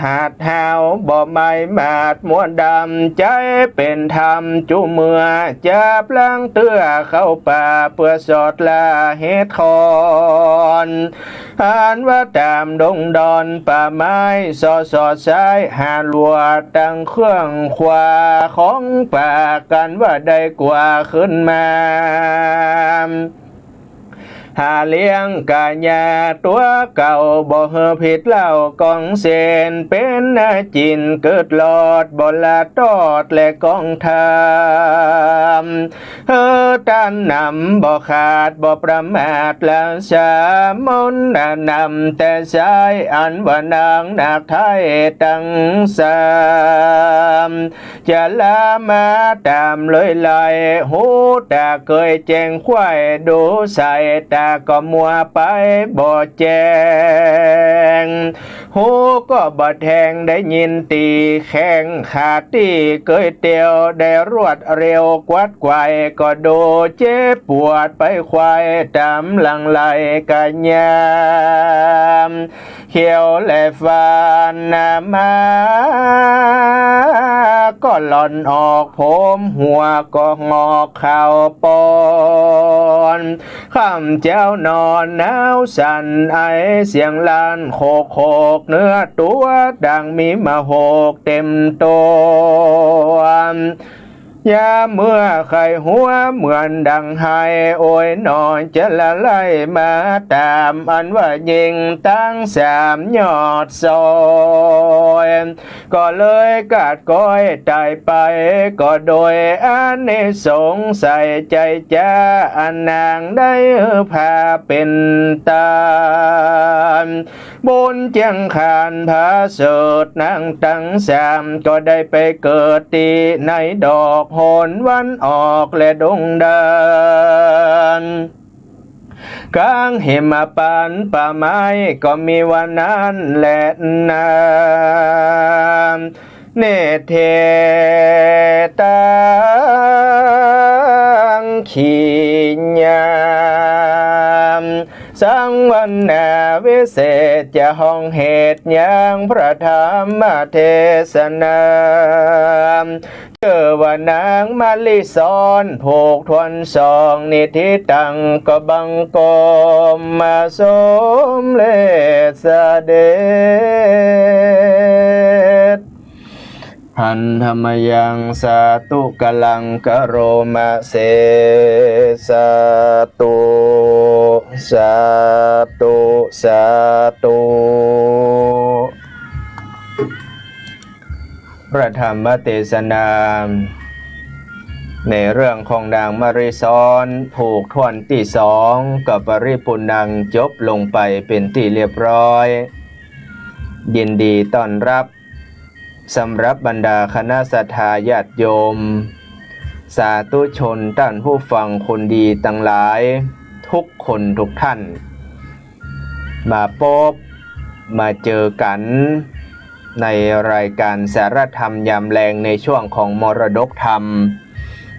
หาดหาว บ่หมายมาดมัวดำ ใจ๋เป๋นธรรมจุเมื่อ จับลังเตื้อเข้าป่า เปื้อสอดล่าเห็ดขอน อันว่าต๋ามดงดอนป่าไม้ ส่อสอดสายหาลัว ตังเครื่องคว้าของป่า กั๋นว่าได้กว่าขึ้นมา หาเลี้ยงก๋ายาตั๋วเก่า บ่หื้อผิดเหล้ากองเสน เป๋นอาจิณเกิดรอด บ่ละตอดและกองธรรม หื้อต้านนำบ่ขาด บ่ประมาทละสามน นำแต่สาย อันว่านางนาคไท้ตังสาม จรามาต๋ามเลยไล่ หูต๋าเกยแจ้งควาย ดูสายต๋าก็มัวไปบ่แจ้ง หูก็บ่แทง ได้ยินตี้แข้งขาตี้เกยเตียว ได้รวดเร็วกวัดไขว่ ก็ดูเจ็บปวดไปไขว่ต๋ามหลังไหล่ก๋ายา เขียวและฟันมา ก็หล่อนออกผม หัวก็งอกเข้าปอน ค่ำเจ๊านอนหนาวสั่นไอ เสียงลั่นโคกโคก เนื้อตั๋วดังมีมะโหกเต็มตั๋ว ยามเมื่อใค่หัวเหมือนดังไห้ โอยหนอจราไล่มาต๋าม อันว่าหญิงตังสามยอดสวย ก็เลยขาดก๊อยต๋ายไป ก็โดยอานิสงส์ใส่ใจ๋จ๊า อันนางได้พาเป๋นตาน บุญเจียงขานผาเสริฐ นางตังสามก็ได้ไปเกิดตี้ในดอกหนวันออกและดงดาน ก๋างหิมะปานป่าไม้ก็มีว่านั้นแลนา เนเทตังขีญา สังวนาวิเศษ จะฮ้องเหตุยังพระธรรมเทศนา จื้อว่านางมะลิซ้อน ผูกถ้วนสอง นิธิตังก็บังคมมาสมเร็จเสด็จ หันธมยังสาธุกะลังกะโรมะเส สาธุ สาธุ สาธุ พระธรรมเทศนา ในเรื่องของนางมะริซ้อนผูกถ้วนตี้สองก็ปริปูรณังจบลงไปเป๋นตี้เรียบร้อย ยินดีต้อนรับ สำหรับบรรดาคณะศรัทธาญาติโยม สาธุชนต้านผู้ฟังคนดีตังหลาย ทุกคนทุกท่าน มาปบมาเจอกั๋น ในรายก๋านสารธรรมยามแลงในช่วงของมรดกธรรม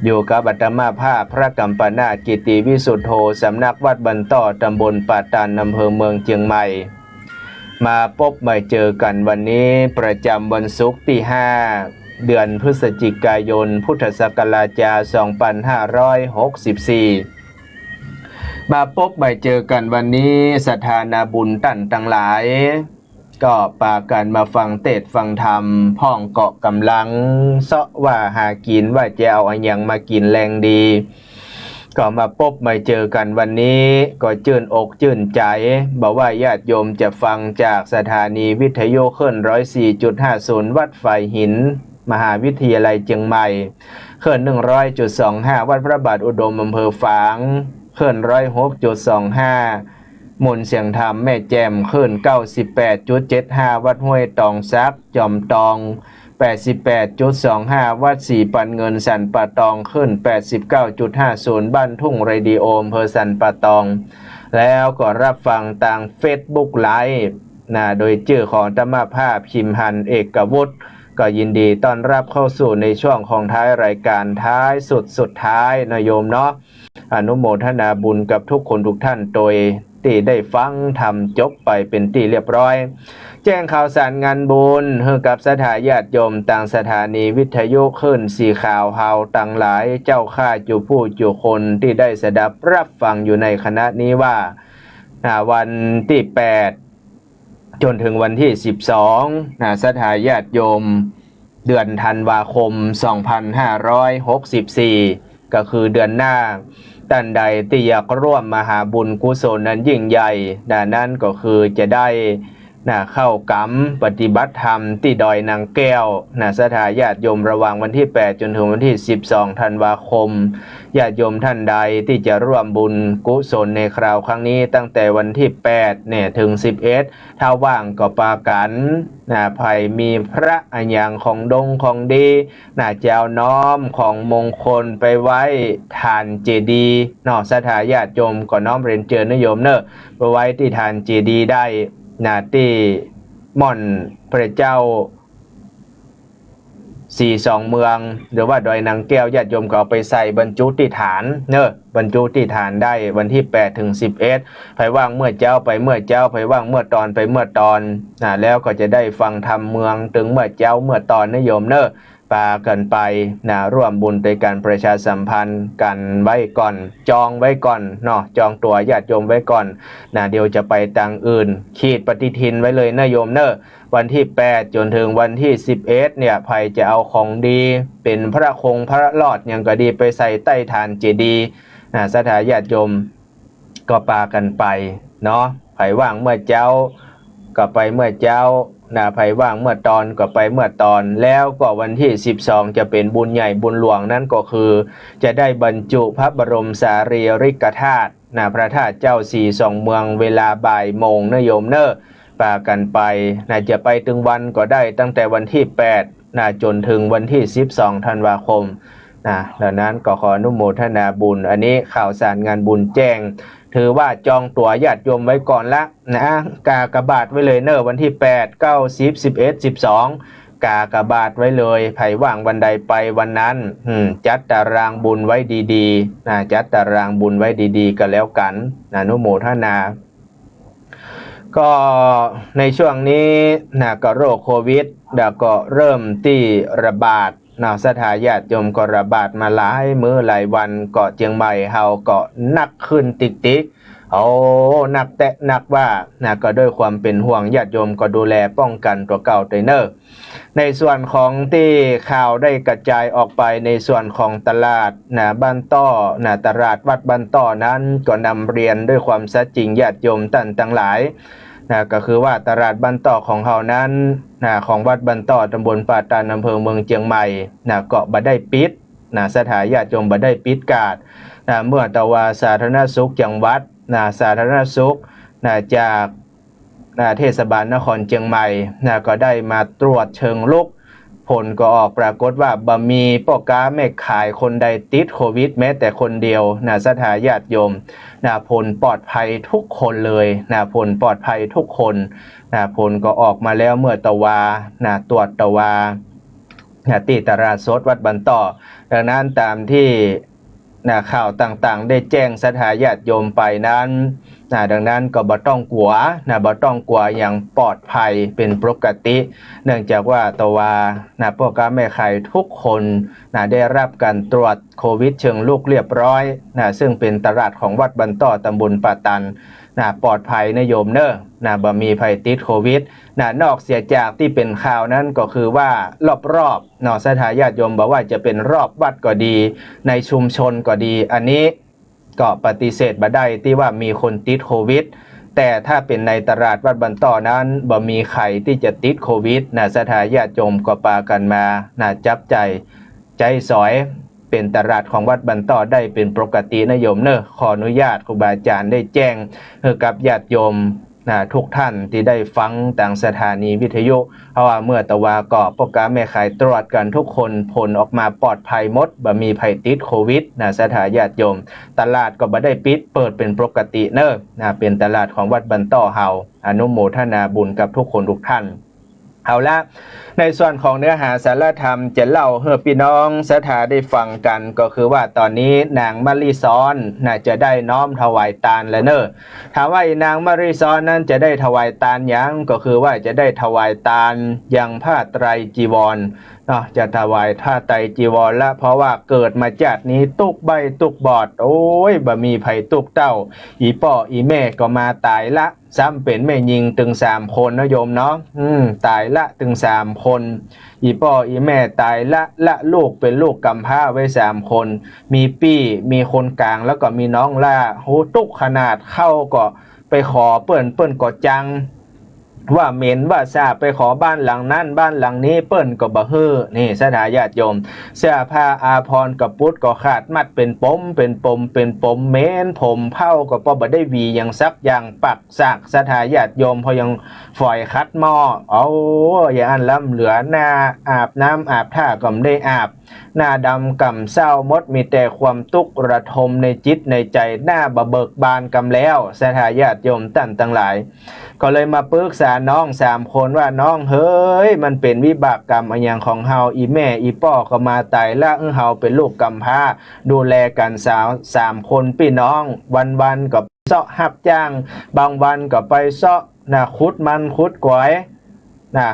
อยู่กับอาตมาภาพพระกัมปนาถ กิตติวิสุทโธ สำนักวัดบ้านต้อ ตำบลป่าตาด อำเภอเมืองเจียงใหม่ มาปบมาเจอกั๋นวันนี้ประจ๋ำวันศุกร์ตี้ห้า เดือนพฤศจิกายน พุทธศักราชจา สองปันห้าร้อยหกสิบสี่ มาปบมาเจอกั๋นวันนี้ ศรัทธานาบุญต้านตังหลาย ก็ปากั๋นมาฟังเตสน์ฟังธรรม พ่องก็ก่ำลังเซาะว่าหากิ๋นว่าจะเอาอะหยังมากิ๋นแลงดี ก็มาปบมาเจอกั๋นวันนี้ ก็จื้นอกจื้นใจ๋ บ่ว่าญาติโยมจะฟังจากสถานีวิทยุคลื่นร้อยสี่จุดห้าศูนย์ วัดฝายหิน มหาวิทยาลัยเจียงใหม่ คลื่นหนึ่งร้อยจุดสองห้า วัดพระบาทอุดม อำเภอฝาง คลื่นร้อยหกจุดสองห้า มูลเสียงธรรมแม่แจ่ม คลื่นเก้าสิบแปดจุดเจ็ดห้า วัดห้วยตองสัก จอมตอง แปดสิบแปดจุดสองห้า วัดศรีปันเงิน สันป่าตอง คลื่นแปดสิบเก้าจุดห้าศูนย์ บ้านทุ่งเรดิโอ อำเภอสันป่าตอง แล้วก็รับฟังตางเฟซบุ๊กไลฟ์นะ โดยจื้อของอาตมาภาพ คิมฮัน เอกวุฒิ ก็ยินดีต้อนรับเข้าสู่ในช่วงของท้ายรายก๋าน ท้ายสุดสุดท้ายนะโยมเนาะ อนุโมทนาบุญกับทุกคนทุกท่าน โดยตี้ได้ฟังธรรมจบไปเป๋นตี้เรียบร้อย แจ้งข่าวสารงานบุญหื้อกับศรัทธาญาติโยมตางสถานีวิทยุคลื่นสีขาวเฮาตังหลาย เจ้าข้าจุผู้จุคนตี้ได้สดับรับฟังอยู่ในขณะนี้ว่า อ่า วันตี้แปด จ๋นเถิงวันตี้สิบสอง นะ ศรัทธาญาติโยม เดือนธันวาคม สองพันห้าร้อยหกสิบสี่ ก็คือเดือนหน้า ต้านใดตี้อยากร่วมมหาบุญกุศลอันยิ่งใหญ่ นะ นั้นก็คือจะได้ นะ เข้ากรรมปฏิบัติธรรมตี้ดอยนางแก้ว นะ ศรัทธาญาติโยม ระหว่างวันตี้แปดจ๋นเถิงวันตี้สิบสอง ธันวาคม ญาติโยมต้านใดตี้จะร่วมบุญกุศลในคราวครั้งนี้ ตั้งแต่วันตี้แปดเนี่ยเถิงสิบเอ็ด ถ้าว่างก็ปากั๋น นะ ใผมีพระอะหยังของดงของดี นะ จะเอาน้อมของมงคลไปไหว้ฐานเจดีย์เนาะ ศรัทธาญาติโยมก็น้อมเรียนเจิญนะโยมเนอะ ไปไหว้ตี้ฐานเจดีย์ได้ นะ ตี้ม่อนพระเจ้า ศรีสองเมือง หรือว่าดอยนางแก้ว ญาติโยมก็เอาไปใส่บรรจุตี้ฐานเนอะ บรรจุตี้ฐานได้วันตี้แปดเถิงสิบเอ็ด ใผว่างเมื่อเจ๊าไปเมื่อเจ๊า ใผว่างเมื่อตอนไปเมื่อตอน นะ แล้วก็จะได้ฟังธรรมเมืองตึงเมื่อเจ๊าเมื่อตอนนะโยมเนอะ ปากั๋นไป นะ ร่วมบุญโดยก๋านประชาสัมพันธ์กั๋นไว้ก่อน จองไว้ก่อนเนาะ จองตั๋วญาติโยมไว้ก่อน นะ เดี๋ยวจะไปตางอื่น ขีดปฏิทินไว้เลยนะโยมเนอะ วันตี้แปดจ๋นเถิงวันตี้สิบเอ็ดเนี่ย ใผจะเอาของดี เป๋นพระคงพระรอดหยังก็ดี ไปใส่ใต้ฐานเจดีย์ นะ ศรัทธาญาติโยม ก็ปากั๋นไปเนาะ ใผว่างเมื่อเจ๊า ก็ไปเมื่อเจ๊า นะ ใผว่างเมื่อตอนก็ไปเมื่อตอน แล้วก็วันตี้สิบสองจะเป๋นบุญใหญ่บุญหลวง นั้นก็คือจะได้บรรจุพระบรมสารีริกธาตุ นะ พระธาตุเจ้าศรีสองเมือง เวลาบ่ายโมงนะโยมเนอะ ปากั๋นไป นะ จะไปตึงวันก็ได้ ตั้งแต่วันตี้แปด นะ จ๋นเถิงวันตี้สิบสอง ธันวาคม นะ ดังนั้นก็ขออนุโมทนาบุญ อันนี้ข่าวสารงานบุญแจ้ง ถือว่าจองตั๋วญาติโยมไว้ก่อนละ นะ กากบาทไว้เลยเนอะ วันตี้แปด เก้า สิบ สิบเอ็ด สิบสอง กากบาทไว้เลย ใผว่างวันใดไปวันนั้น อืม จัดตารางบุญไว้ดีๆ นะ จัดตารางบุญไว้ดีๆ ก็แล้วกั๋น อนุโมทนา ก็ในช่วงนี้นะ ก็โรคโควิด แล้วก็เริ่มตี้ระบาด นะ ศรัทธาญาติโยมก็ระบาดมาหลายมื้อหลายวัน ก็เจียงใหม่เฮาก็หนักขึ้นติ๊กๆ โอ้ หนักแต๊หนักว่า นะ ก็ด้วยความเป๋นห่วงญาติโยมก็ดูแลป้องกั๋นตั๋วเก่าตวยเนอะ ในส่วนของตี้ข่าวได้กระจายออกไปในส่วนของตลาด นะ บ้านต้อ นะ ตลาดวัดบ้านต้อนั้นก็นำเรียนด้วยความสัตย์จริงญาติโยมต้านตังหลาย นะ ก็คือว่าตลาดบ้านต้อของเฮานั้น นะ ของวัดบ้านต้อ ตำบลป่าตาด อำเภอเมืองเจียงใหม่ นะ ก็บ่ได้ปิด นะ ศรัทธาญาติโยม บ่ได้ปิดกาดนะ เมื่อตะวาสาธารณสุขจังหวัดนะ สาธารณสุขนะ จากนะ เทศบาลนครเจียงใหม่นะ ก็ได้มาตรวจเชิงรุก ผลก็ออกปรากฏว่าบ่มีป้อก๊าแม่ขายคนใดติดโควิดแม้แต่คนเดียวนะ ศรัทธาญาติโยมนะ ผลปลอดภัยทุกคนเลยนะ ผลปลอดภัยทุกคนนะ ผลก็ออกมาแล้วเมื่อตะวานะ ตรวจตะวานะ ตี้ตลาดสดวัดบันต้อ ดังนั้นตามที่ นะ ข่าวต่างๆ ได้แจ้งศรัทธาญาติโยมไปนั้นนะ ดังนั้นก็บ่ต้องกั๋วนะ บ่ต้องกั๋ว อย่างปลอดภัยเป๋นปกติ เนื่องจากว่าตะวานะ ป้อก๊าแม่ขายทุกคนนะ ได้รับการตรวจโควิดเชิงรุกเรียบร้อยนะ ซึ่งเป๋นตลาดของวัดบันต้อ ตำบลป่าตันนะ ปลอดภัยนะโยมเน่อนะ บ่มีใผติดโควิดนะ นอกเสียจากตี้เป๋นข่าวนั้นก็คือว่ารอบๆ เนาะ ศรัทธาญาติโยม บ่ว่าจะเป๋นรอบวัดก็ดี ในชุมชนก็ดี อันนี้ก็ปฏิเสธบ่ได้ตี้ว่ามีคนติดโควิด แต่ถ้าเป๋นในตลาดวัดบันต้อนั้น บ่มีใผตี้จะติดโควิดนะ ศรัทธาญาติโยมก็ปากั๋นมานะ จับจ่ายใจ๊สอย เป๋นตลาดของวัดบันต้อได้เป๋นปกตินะโยมเน่อ ขออนุญาตครูบาอาจ๋ารย์ได้แจ้งหื้อกับญาติโยม นะ ทุกท่านตี้ได้ฟังตางสถานีวิทยุ เพราะว่าเมื่อตะวาก็ป้อก๊าแม่ขายตรวจกั๋นทุกคน ผลออกมาปลอดภัยหมด บ่มีใผติดโควิดนะ ศรัทธาญาติโยม ตลาดก็บ่ได้ปิด เปิดเป๋นปกติเน่อนะ เป๋นตลาดของวัดบันต้อเฮา อนุโมทนาบุญกับทุกคนทุกท่าน เอาละ ในส่วนของเนื้อหาสาระธรรมจะเล่าหื้อปี้น้องศรัทธาได้ฟังกั๋น ก็คือว่าต๋อนนี้นางมะลิซ้อนนะ จะได้น้อมถวายตานแล้วเน่อ ถามว่าอีนางมะลิซ้อนนั้นจะได้ถวายตานหยัง ก็คือว่าจะได้ถวายตานยังผ้าไตรจีวรเนาะ จะถวายผ้าไตรจีวรละ เพราะว่าเกิดมาจาตินี้ตุ๊กใบ้ตุ๊กบอด โอ้ย บ่มีใผตุ๊กเต้า อี่ป้ออี่แม่ก็มาต๋ายละ ซ้ำเป๋นแม่ญิงตึงสามคนนะโยมเนาะ อืม ต๋ายละตึงสามคน อี่ป้ออี่แม่ต๋ายละ ละลูกเป๋นลูกกำพร้าไว้สามคน มีปี้ มีคนก๋าง แล้วก็มีน้องล่า โห ตุ๊กขนาด ข้าวก็ไปขอเปิ้น เปิ้นก็จัง ว่าเหม็นว่าสาบ ไปขอบ้านหลังนั้นบ้านหลังนี้ เปิ้นก็บ่หื้อ นี่ศรัทธาญาติโยม เสื้อผ้าอาภรณ์ก็ปุดก็ขาด มัดเป๋นป๋ม เป๋นป๋ม เป๋นป๋ม เหม็น ผมเผ่าก็ป้อบ่ได้หวีหยังสักอย่าง ปักสาก ศรัทธาญาติโยม เพราะยังฝอยขัดหม้อ โอ้ย อย่างอั้นล้ำเหลือ หน้าอาบน้ำอาบท่าก็บ่ได้อาบ หน้าดำก่ำเศร้าหมด มีแต่ความตุ๊กระทมในจิตในใจ๋ หน้าบ่เบิกบานกำแล้ว ศรัทธาญาติโยมต้านตังหลาย ก็เลยมาปึกษาน้องสามคนว่า น้องเฮย มันเป๋นวิบากกรรมอะหยังของเฮา อี่แม่อี่ป้อก็มาต๋ายละ หื้อเฮาเป๋นลูกกำพร้า ดูแลกั๋นสาว สามคนปี้น้อง วันๆ ก็เซาะฮับจ้าง บางวันก็ไปเซาะนะ ขุดมันขุดก๋อย นะ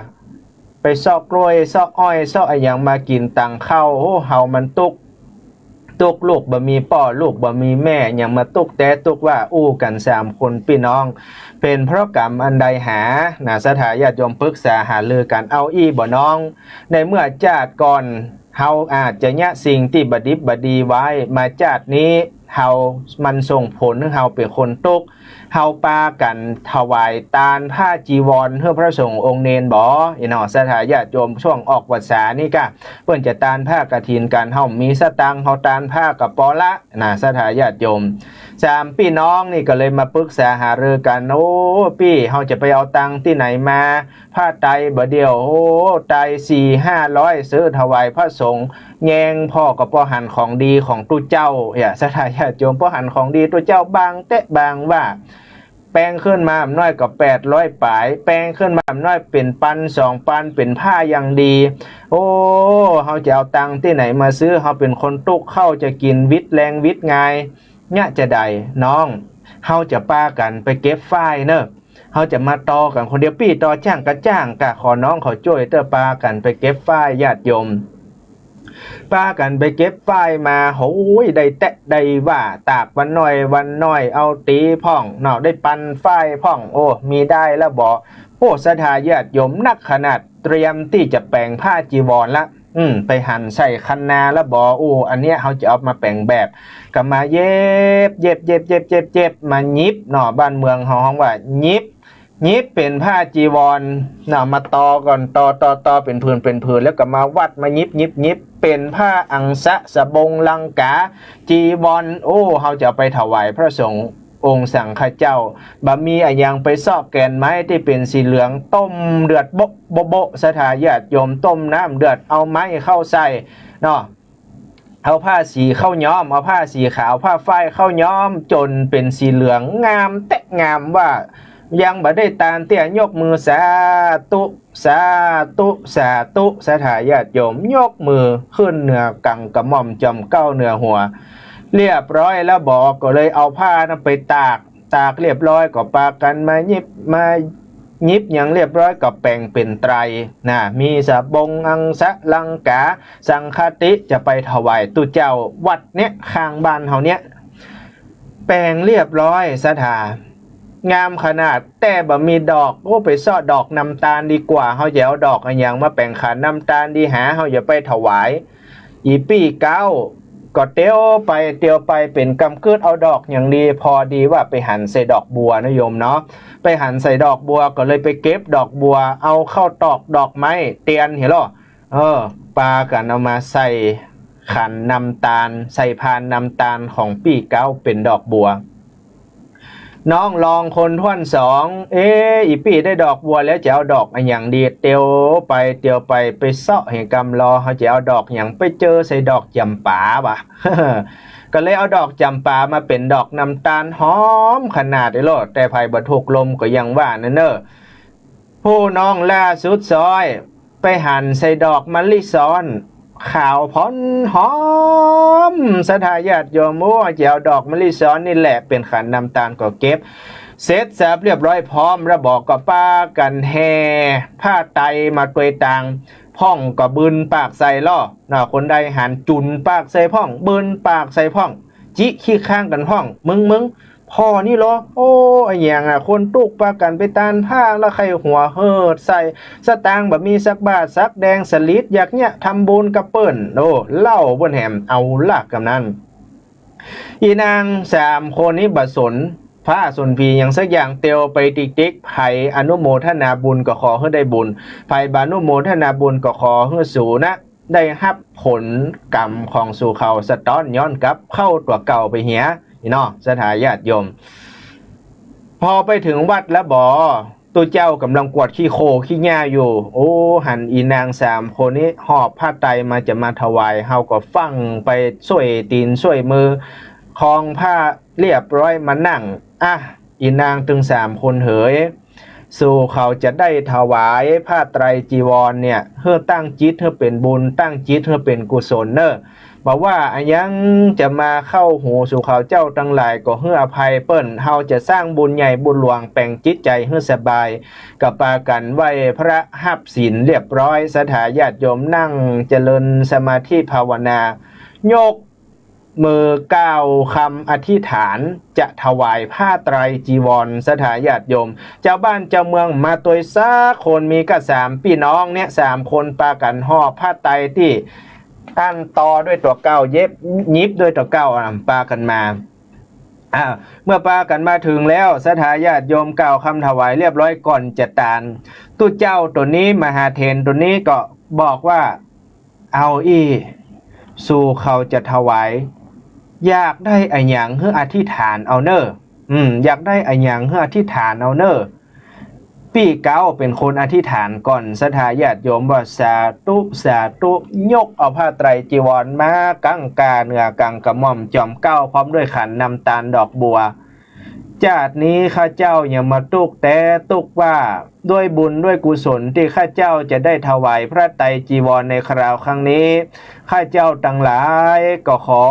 ไปเซาะกล้วย เซาะอ้อย เซาะอะหยังมากิ๋นตังข้าว โอ้ เฮามันตุ๊ก ตุ๊กลูกบ่มีป้อ ลูกบ่มีแม่ ยังมาตุ๊กแต๊ตุ๊กว่า อู้กั๋นสามคนปี้น้อง เป๋นเพราะกรรมอันใดหา นะ ศรัทธาญาติโยมปึกษาหารือกั๋น เอาอี้บ่น้อง ในเมื่อจาติก่อน เฮาอาจจะเยียะสิ่งตี้บ่ดิบบ่ดีไว้ มาจาตินี้ เฮา มันส่งผลหื้อเฮาเป๋นคนตุ๊ก เฮาปากั๋นถวายตานผ้าจีวรหื้อพระสงฆ์องค์เณรบ่ อี่เนาะ ศรัทธาญาติโยม ช่วงออกพรรษานี่ก้า เปิ้นจะตานผ้ากฐินกั๋น เฮามีสตางค์ เฮาตานผ้าก็ปอละ นะ ศรัทธาญาติโยม สามปี้น้องนี่ก็เลยมาปึกษาหารือกั๋น โอ้ ปี้ เฮาจะไปเอาตังค์ตี้ไหนมา ผ้าไตรบ่าเดี่ยว โอ้ ไตรสี่ห้าร้อย ซื้อถวายพระสงฆ์ แยงผ่อก็ปอหันของดีของตุ๊เจ้า เหีย ศรัทธาญาติโยม ปอหันของดีตุ๊เจ้า บางแต๊บางว่า แปงขึ้นมาบ่น้อยก็แปดร้อยป๋าย แปงขึ้นมาบ่น้อยเป๋นปันสองปัน เป๋นผ้าอย่างดี โอ้ เฮาจะเอาตังค์ตี้ไหนมาซื้อ เฮาเป๋นคนตุ๊ก ข้าวจะกิ๋นวิดแรงวิดงาย เยียะจาใดน้อง เฮาจะปากั๋นไปเก็บฝ้ายเน่อ เฮาจะมาตอกั๋นคนเดียว ปี้ตอจ้างก็จ้างก้า ขอน้องเขาจ้วยเต๊อะ ปากั๋นไปเก็บฝ้าย ญาติโยม ปากั๋นไปเก็บฝ้ายมา โหย ได้แต๊ได้ว่า ตากวันน้อยวันน้อย เอาตี๋พ่องเนาะ ได้ปั่นฝ้ายพ่อง โอ้ มีได้ละบ่ โอ้ ศรัทธาญาติโยม นักขนาดเตรียมตี้จะแป๋งผ้าจีวรละ อืม ไปหันใส่คันนาละบ่ โอ้ อันเนี้ยเฮาจะเอามาแป๋งแบบ ก็มาเย็บ เย็บ เย็บ มาหยิบเนาะ บ้านเมืองเฮาฮ้องว่าหยิบ หยิบเป๋นผ้าจีวรนะ มาตอก่อน ตอ ตอ ตอเป๋นผืน เป๋นผืน แล้วก็มาวัด มาหยิบ หยิบ หยิบ เป๋นผ้าอังสะสบงลังกา จีวร โอ้ เฮาจะเอาไปถวายพระสงฆ์องค์สังฆเจ้า บ่มีอะหยัง ไปเซาะแก่นไม้ตี้เป๋นสีเหลือง ต้มเดือดโบ๊ะโบ๊ะโบ๊ะ ศรัทธาญาติโยม ต้มน้ำเดือด เอาไม้เข้าใส่เนาะ เอาผ้าสีเข้าย้อม เอาผ้าสีขาว ผ้าฝ้ายเข้าย้อม จ๋นเป๋นสีเหลือง งามแต๊งามว่า ยังบ่ได้ตานเตื้อ ยกมือสาธุ สาธุ สาธุ ศรัทธาญาติโยม ยกมือขึ้นเหนือกังกระหม่อม จอมเกล้าเหนือหัว เรียบร้อยแล้วบ่ ก็เลยเอาผ้านั้นไปตาก ตากเรียบร้อยก็ปากั๋นมาหยิบ มาหยิบหยังเรียบร้อยก็แป๋งเป๋นไตรนะ มีสบง อังสะ ลังกา สังฆาทิ จะไปถวายตุ๊เจ้าวัดเนี้ย ข้างบ้านเฮาเนี้ย แป๋งเรียบร้อย ศรัทธา งามขนาด แต่บ่มีดอก โอ้ ไปเซาะดอกน้ำตาลดีกว่า เฮาจะเอาดอกอะหยังมาแป๋งขันน้ำตาลดีหา เฮาจะไปถวาย อี่ปี้เก๊าก็เตียวไปเตียวไป เป๋นกำกึ๊ดเอาดอกหยังดี พอดีว่าไปหันใส่ดอกบัวนะโยมเนาะ ไปหันใส่ดอกบัว ก็เลยไปเก็บดอกบัว เอาเข้าตอกดอกไม้เตียน หันลอ เออ ปากั๋นเอามาใส่ขันน้ำตาล ใส่พานน้ำตาลของปี้เก๊าเป๋นดอกบัว น้องรองคนถ้วนสอง เอ๊ะ อี่ปี้ได้ดอกบัวแล้ว จะเอาดอกอะหยังดี เตียวไปเตียวไป ไปเซาะเหียกำลอ เฮาจะเอาดอกหยัง ไปเจอใส่ดอกจ๋ำปาว่ะ ก็เลยเอาดอกจ๋ำปามาเป๋นดอกน้ำตาล หอมขนาดเลยโลด แต่ใผบ่ถูกลมก็ยังว่านั่นเน่อ ผู้น้องล่าสุดซ้อย ไปหันใส่ดอกมะลิซ้อน ขาวผ่อนหอม ศรัทธาญาติโยม โอ้ จะเอาดอกมะลิซ้อนนี่แหละเป๋นขันน้ำตาล ก็เก็บเสร็จสับเรียบร้อยพร้อมแล้วบ่ ก็ปากั๋นแห่ผ้าไตรมาตวยตาง พ่องก็บืนปากใส่ลอเนาะ คนใดหันจุนปากใส่พ่อง บืนปากใส่พ่อง จิขี้ข้างกั๋นพ่อง มึง มึง ผ่อนี่ลอ โอ้ อะหยังอะ คนตุ๊กปากั๋นไปตานผ้า แล้วใค่หัวเหิดใส่ สตางค์บ่มีสักบาทสักแดง สลิดอยากเยียะทำบุญกับเปิ้น โอ้ เล่าเปิ้นแหม เอาละกำนั้น อี่นางสามคนนี้บ่สนผ้าสนผีหยังสักอย่าง เตียวไปติ๊กๆ ใผอนุโมทนาบุญก็ขอหื้อได้บุญ ใผบ่อนุโมทนาบุญก็ขอหื้อสูนะ ได้ฮับผลกรรมของสูเขาสะต๊อนย้อนกลับเข้าตั๋วเก่าไปเหีย อี่น้องศรัทธาญาติโยม พอไปเถิงวัดแล้วบ่ ตุ๊เจ้ากำลังกวาดขี้โคลขี้หญ้าอยู่ โอ้ หันอี่นางสามคนนี้หอบผ้าไตรมาจะมาถวาย เฮาก็ฟั่งไปซ่วยตี๋นซ่วยมือ คองผ้าเรียบร้อยมานั่ง อ่ะ อี่นางตึงสามคนเหย สูเขาจะได้ถวายผ้าไตรจีวรเนี่ย หื้อตั้งจิตหื้อเป๋นบุญ ตั้งจิตหื้อเป๋นกุศลเน่อ บ่ว่าอะหยังจะมาเข้าหูสูเขาเจ้าตังหลายก็หื้ออภัยเปิ้น เฮาจะสร้างบุญใหญ่บุญหลวง แป๋งจิตใจ๋หื้อสบาย ก็ปากั๋นไหว้พระฮับศีลเรียบร้อย ศรัทธาญาติโยมนั่งเจริญสมาธิภาวนา ยก มือกล่าวกำอธิษฐานจะถวายผ้าไตรจีวร ศรัทธาญาติโยม จาวบ้านจาวเมืองมาตวยสักคน มีก้าสามปี้น้องเนี่ย สามคนปากั๋นหอบผ้าไตรตี้อั้นตอด้วยตั๋วเก่า เย็บ หยิบด้วยตั๋วเก่า อ่ะ ปากั๋นมา อ่า เมื่อปากั๋นมาเถิงแล้ว ศรัทธาญาติโยมกล่าวกำถวายเรียบร้อยก่อนจะตาน ตุ๊เจ้าตั๋วนี้ มหาเถรตั๋วนี้ก็บอกว่า เอาอี้ สูเขาจะถวาย อยากได้อะหยังหื้ออธิษฐานเอาเน่อ อืม อยากได้อะหยังหื้ออธิษฐานเอาเน่อ ปี้เก๊าเป๋นคนอธิษฐานก่อน ศรัทธาญาติโยมว่า สาธุ สาธุ ยกเอาผ้าไตรจีวรมากั๋งก่าเหนือกั๋งกระหม่อมจอมเกล้าพร้อมด้วยขันน้ำตาลดอกบัว จาตินี้ข้าเจ้ายังบ่ตุ๊กแต๊ตุ๊กว่า ด้วยบุญด้วยกุศลตี้ข้าเจ้าจะได้ถวายผ้าไตรจีวรในคราวครั้งนี้ ข้าเจ้าตังหลายก็ขอ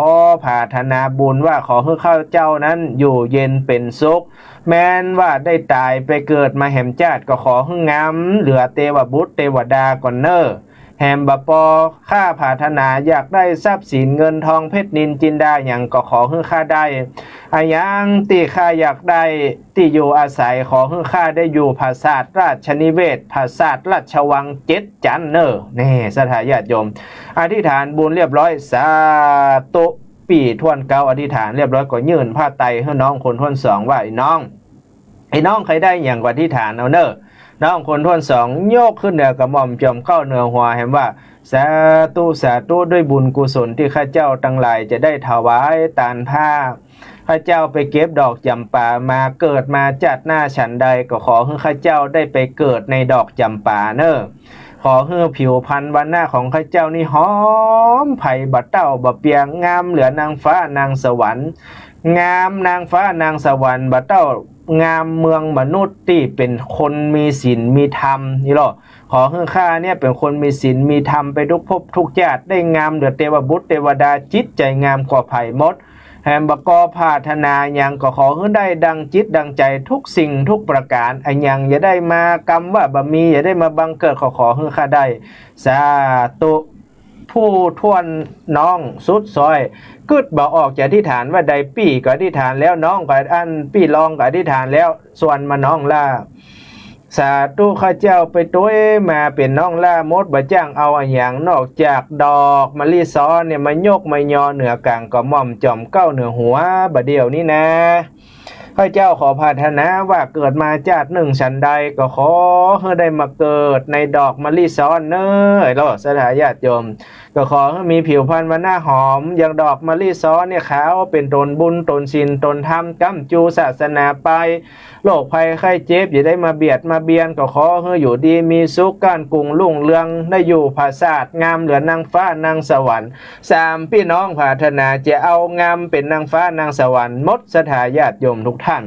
ผาถนาบุญว่าขอหื้อข้าเจ้านั้นอยู่เย็นเป๋นสุข แม้นว่าได้ต๋ายไปเกิดมาแหมจาติก็ขอหื้องามเหลือเตวบุตรเตวดาก่อนเน่อ แหมบ่ปอ ข้าผาถนาอยากได้ทรัพย์สินเงินทองเพชรนิลจินดาหยังก็ขอหื้อข้าได้ อะหยังตี้ข้าอยากได้ตี้อยู่อาศัย ขอหื้อข้าได้อยู่ผาสาทราชนิเวศน์ ผาสาทราชวังเจ็ดจันทร์เน่อ แน่ ศรัทธาญาติโยม อธิษฐานบุญเรียบร้อย สาธุ ปี้ถ้วนเก๊าอธิษฐานเรียบร้อยก็ยื่นผ้าไตรหื้อน้องคนถ้วนสองว่า ไอ้น้อง อ้น้องใค่ได้หยังก็อธิษฐานเอาเน่อ น้องคนถ้วนสองยกขึ้นเหนือกระหม่อมจ่อมเกล้าเหนือหัวแหมว่า สาธุ สาธุ ด้วยบุญกุศลตี้ข้าเจ้าตังหลายจะได้ถวายตานผ้า ข้าเจ้าไปเก็บดอกจ๋ำปามา เกิดมาจาติหน้าฉันใดก็ขอหื้อข้าเจ้าได้ไปเกิดในดอกจ๋ำปาเน่อ ขอหื้อผิวพรรณวรรณะของข้าเจ้านี้หอมใผบ่าเต้าบ่าเปีย งามเหลือนางฟ้านางสวรรค์ งามนางฟ้านางสวรรค์บ่าเต้า งามเมืองมนุษย์ตี้เป๋นคนมีศีลมีธรรมนี่ลอ ขอหื้อข้าเนี่ยเป๋นคนมีศีลมีธรรมไปทุกภพทุกจาติ ได้งามเหลือเตวบุตรเตวดา จิตใจ๋งามกว่าใผหมด แหมบ่าก็ปรารถนาหยังก็ขอหื้อได้ดังจิตดังใจ๋ทุกสิ่งทุกประก๋าน อะหยังอย่าได้มากำว่าบ่มี อย่าได้มาบังเกิด ขอ ขอหื้อข้าได้ สาธุ ผู้ถ้วนน้องสุดซ้อย กึ๊ดบ่ออกจะอธิษฐานว่าใด ปี้ก็อธิษฐานแล้ว น้องก็อันปี้รองก็อธิษฐานแล้ว ส่วนมาน้องหล้า สาธุ ข้าเจ้าไปตวยมาเป๋นน้องหล้าหมด บ่จ้างเอาอะหยังนอกจากดอกมะลิซ้อนเนี่ยมายกมายอเหนือกลางกระหม่อมจ่อมเกล้าเหนือหัวบ่าเดี่ยวนี้นา ข้าเจ้าขอปรารถนาว่าเกิดมาจาตินึ่งฉันใดก็ขอหื้อได้มาเกิดในดอกมะลิซ้อนเน่อ ลอ ศรัทธาญาติโยม ก็ขอหื้อมีผิวพรรณวรรณะหอมอย่างดอกมะลิซ้อนเนี่ยขาวเป๋นตนบุญตนศีลตนธรรม ก้ำจู๋ศาสนาไป โรคภัยไข้เจ็บอย่าได้มาเบียดมาเบียน ก็ขอหื้ออยู่ดีมีสุข ก้านกุ่งรุ่งเรือง ได้อยู่ผาสาท งามเหลือนางฟ้านางสวรรค์ สามปี้น้องปรารถนาจะเอางามเป๋นนางฟ้านางสวรรค์หมด ศรัทธาญาติโยมทุกท่าน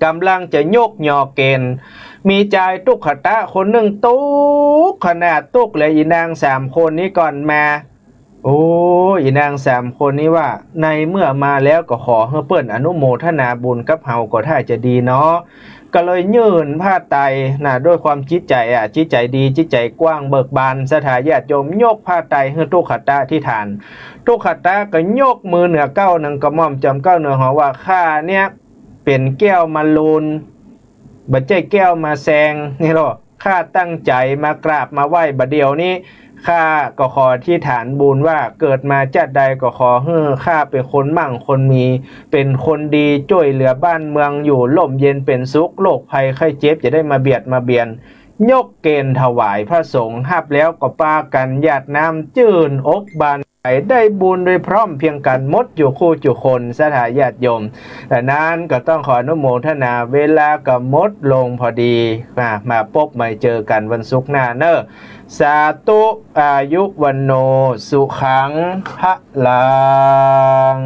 ก่ำลังจะยกยอเกณฑ์ มีจายตุ๊กขะตะคนนึ่งตุ๊กข์ขนาดตุ๊กข์เหลืออีนางสามคนนี้ก่อนมา โอ้ อีนางสามคนนี้ว่า ในเมื่อมาแล้วก็ขอหื้อเปิ้นอนุโมทนาบุญกับเฮาก็ถ้าจะดีเนาะ ก็เลยยื่นผ้าไตรนะ ด้วยความจิตใจ๋อะ จิตใจ๋ดี จิตใจ๋กว้างเบิกบาน ศรัทธาญาติโยม ยกผ้าไตรหื้อตุ๊กขะตะอธิษฐาน ตุ๊กขะตะก็ยกมือเหนือเกล้าเหนือกระหม่อมจ่อมเกล้าเหนือหัวว่า ข้าเนี่ยเป๋นแก้วมะรูน บ่ใจ้แก้วมะแซงนี่ลอ ข้าตั้งใจ๋มากราบมาไหว้บ่าเดี่ยวนี้ ข้าก็ขออธิษฐานบุญว่าเกิดมาจาติใดก็ขอหื้อข้าเป๋นคนมั่งคนมี เป๋นคนดี จ้วยเหลือบ้านเมืองอยู่ร่มเย็นเป๋นสุข โรคภัยไข้เจ็บอย่าได้มาเบียดมาเบียน ยกเกณฑ์ถวายพระสงฆ์ ฮับแล้วก็ปากั๋นหยาดน้ำจื้นอกบานใจ๋ ได้บุญโดยพร้อมเพรียงกั๋นหมดจุคู่จุคน ศรัทธาญาติโยม ดังนั้นก็ต้องขออนุโมทนา เวลาก็หมดลงพอดี มา มาปบมาเจอกั๋นวันศุกร์หน้าเน่อ สาธุ อายุ วัณโณ สุขัง พะลัง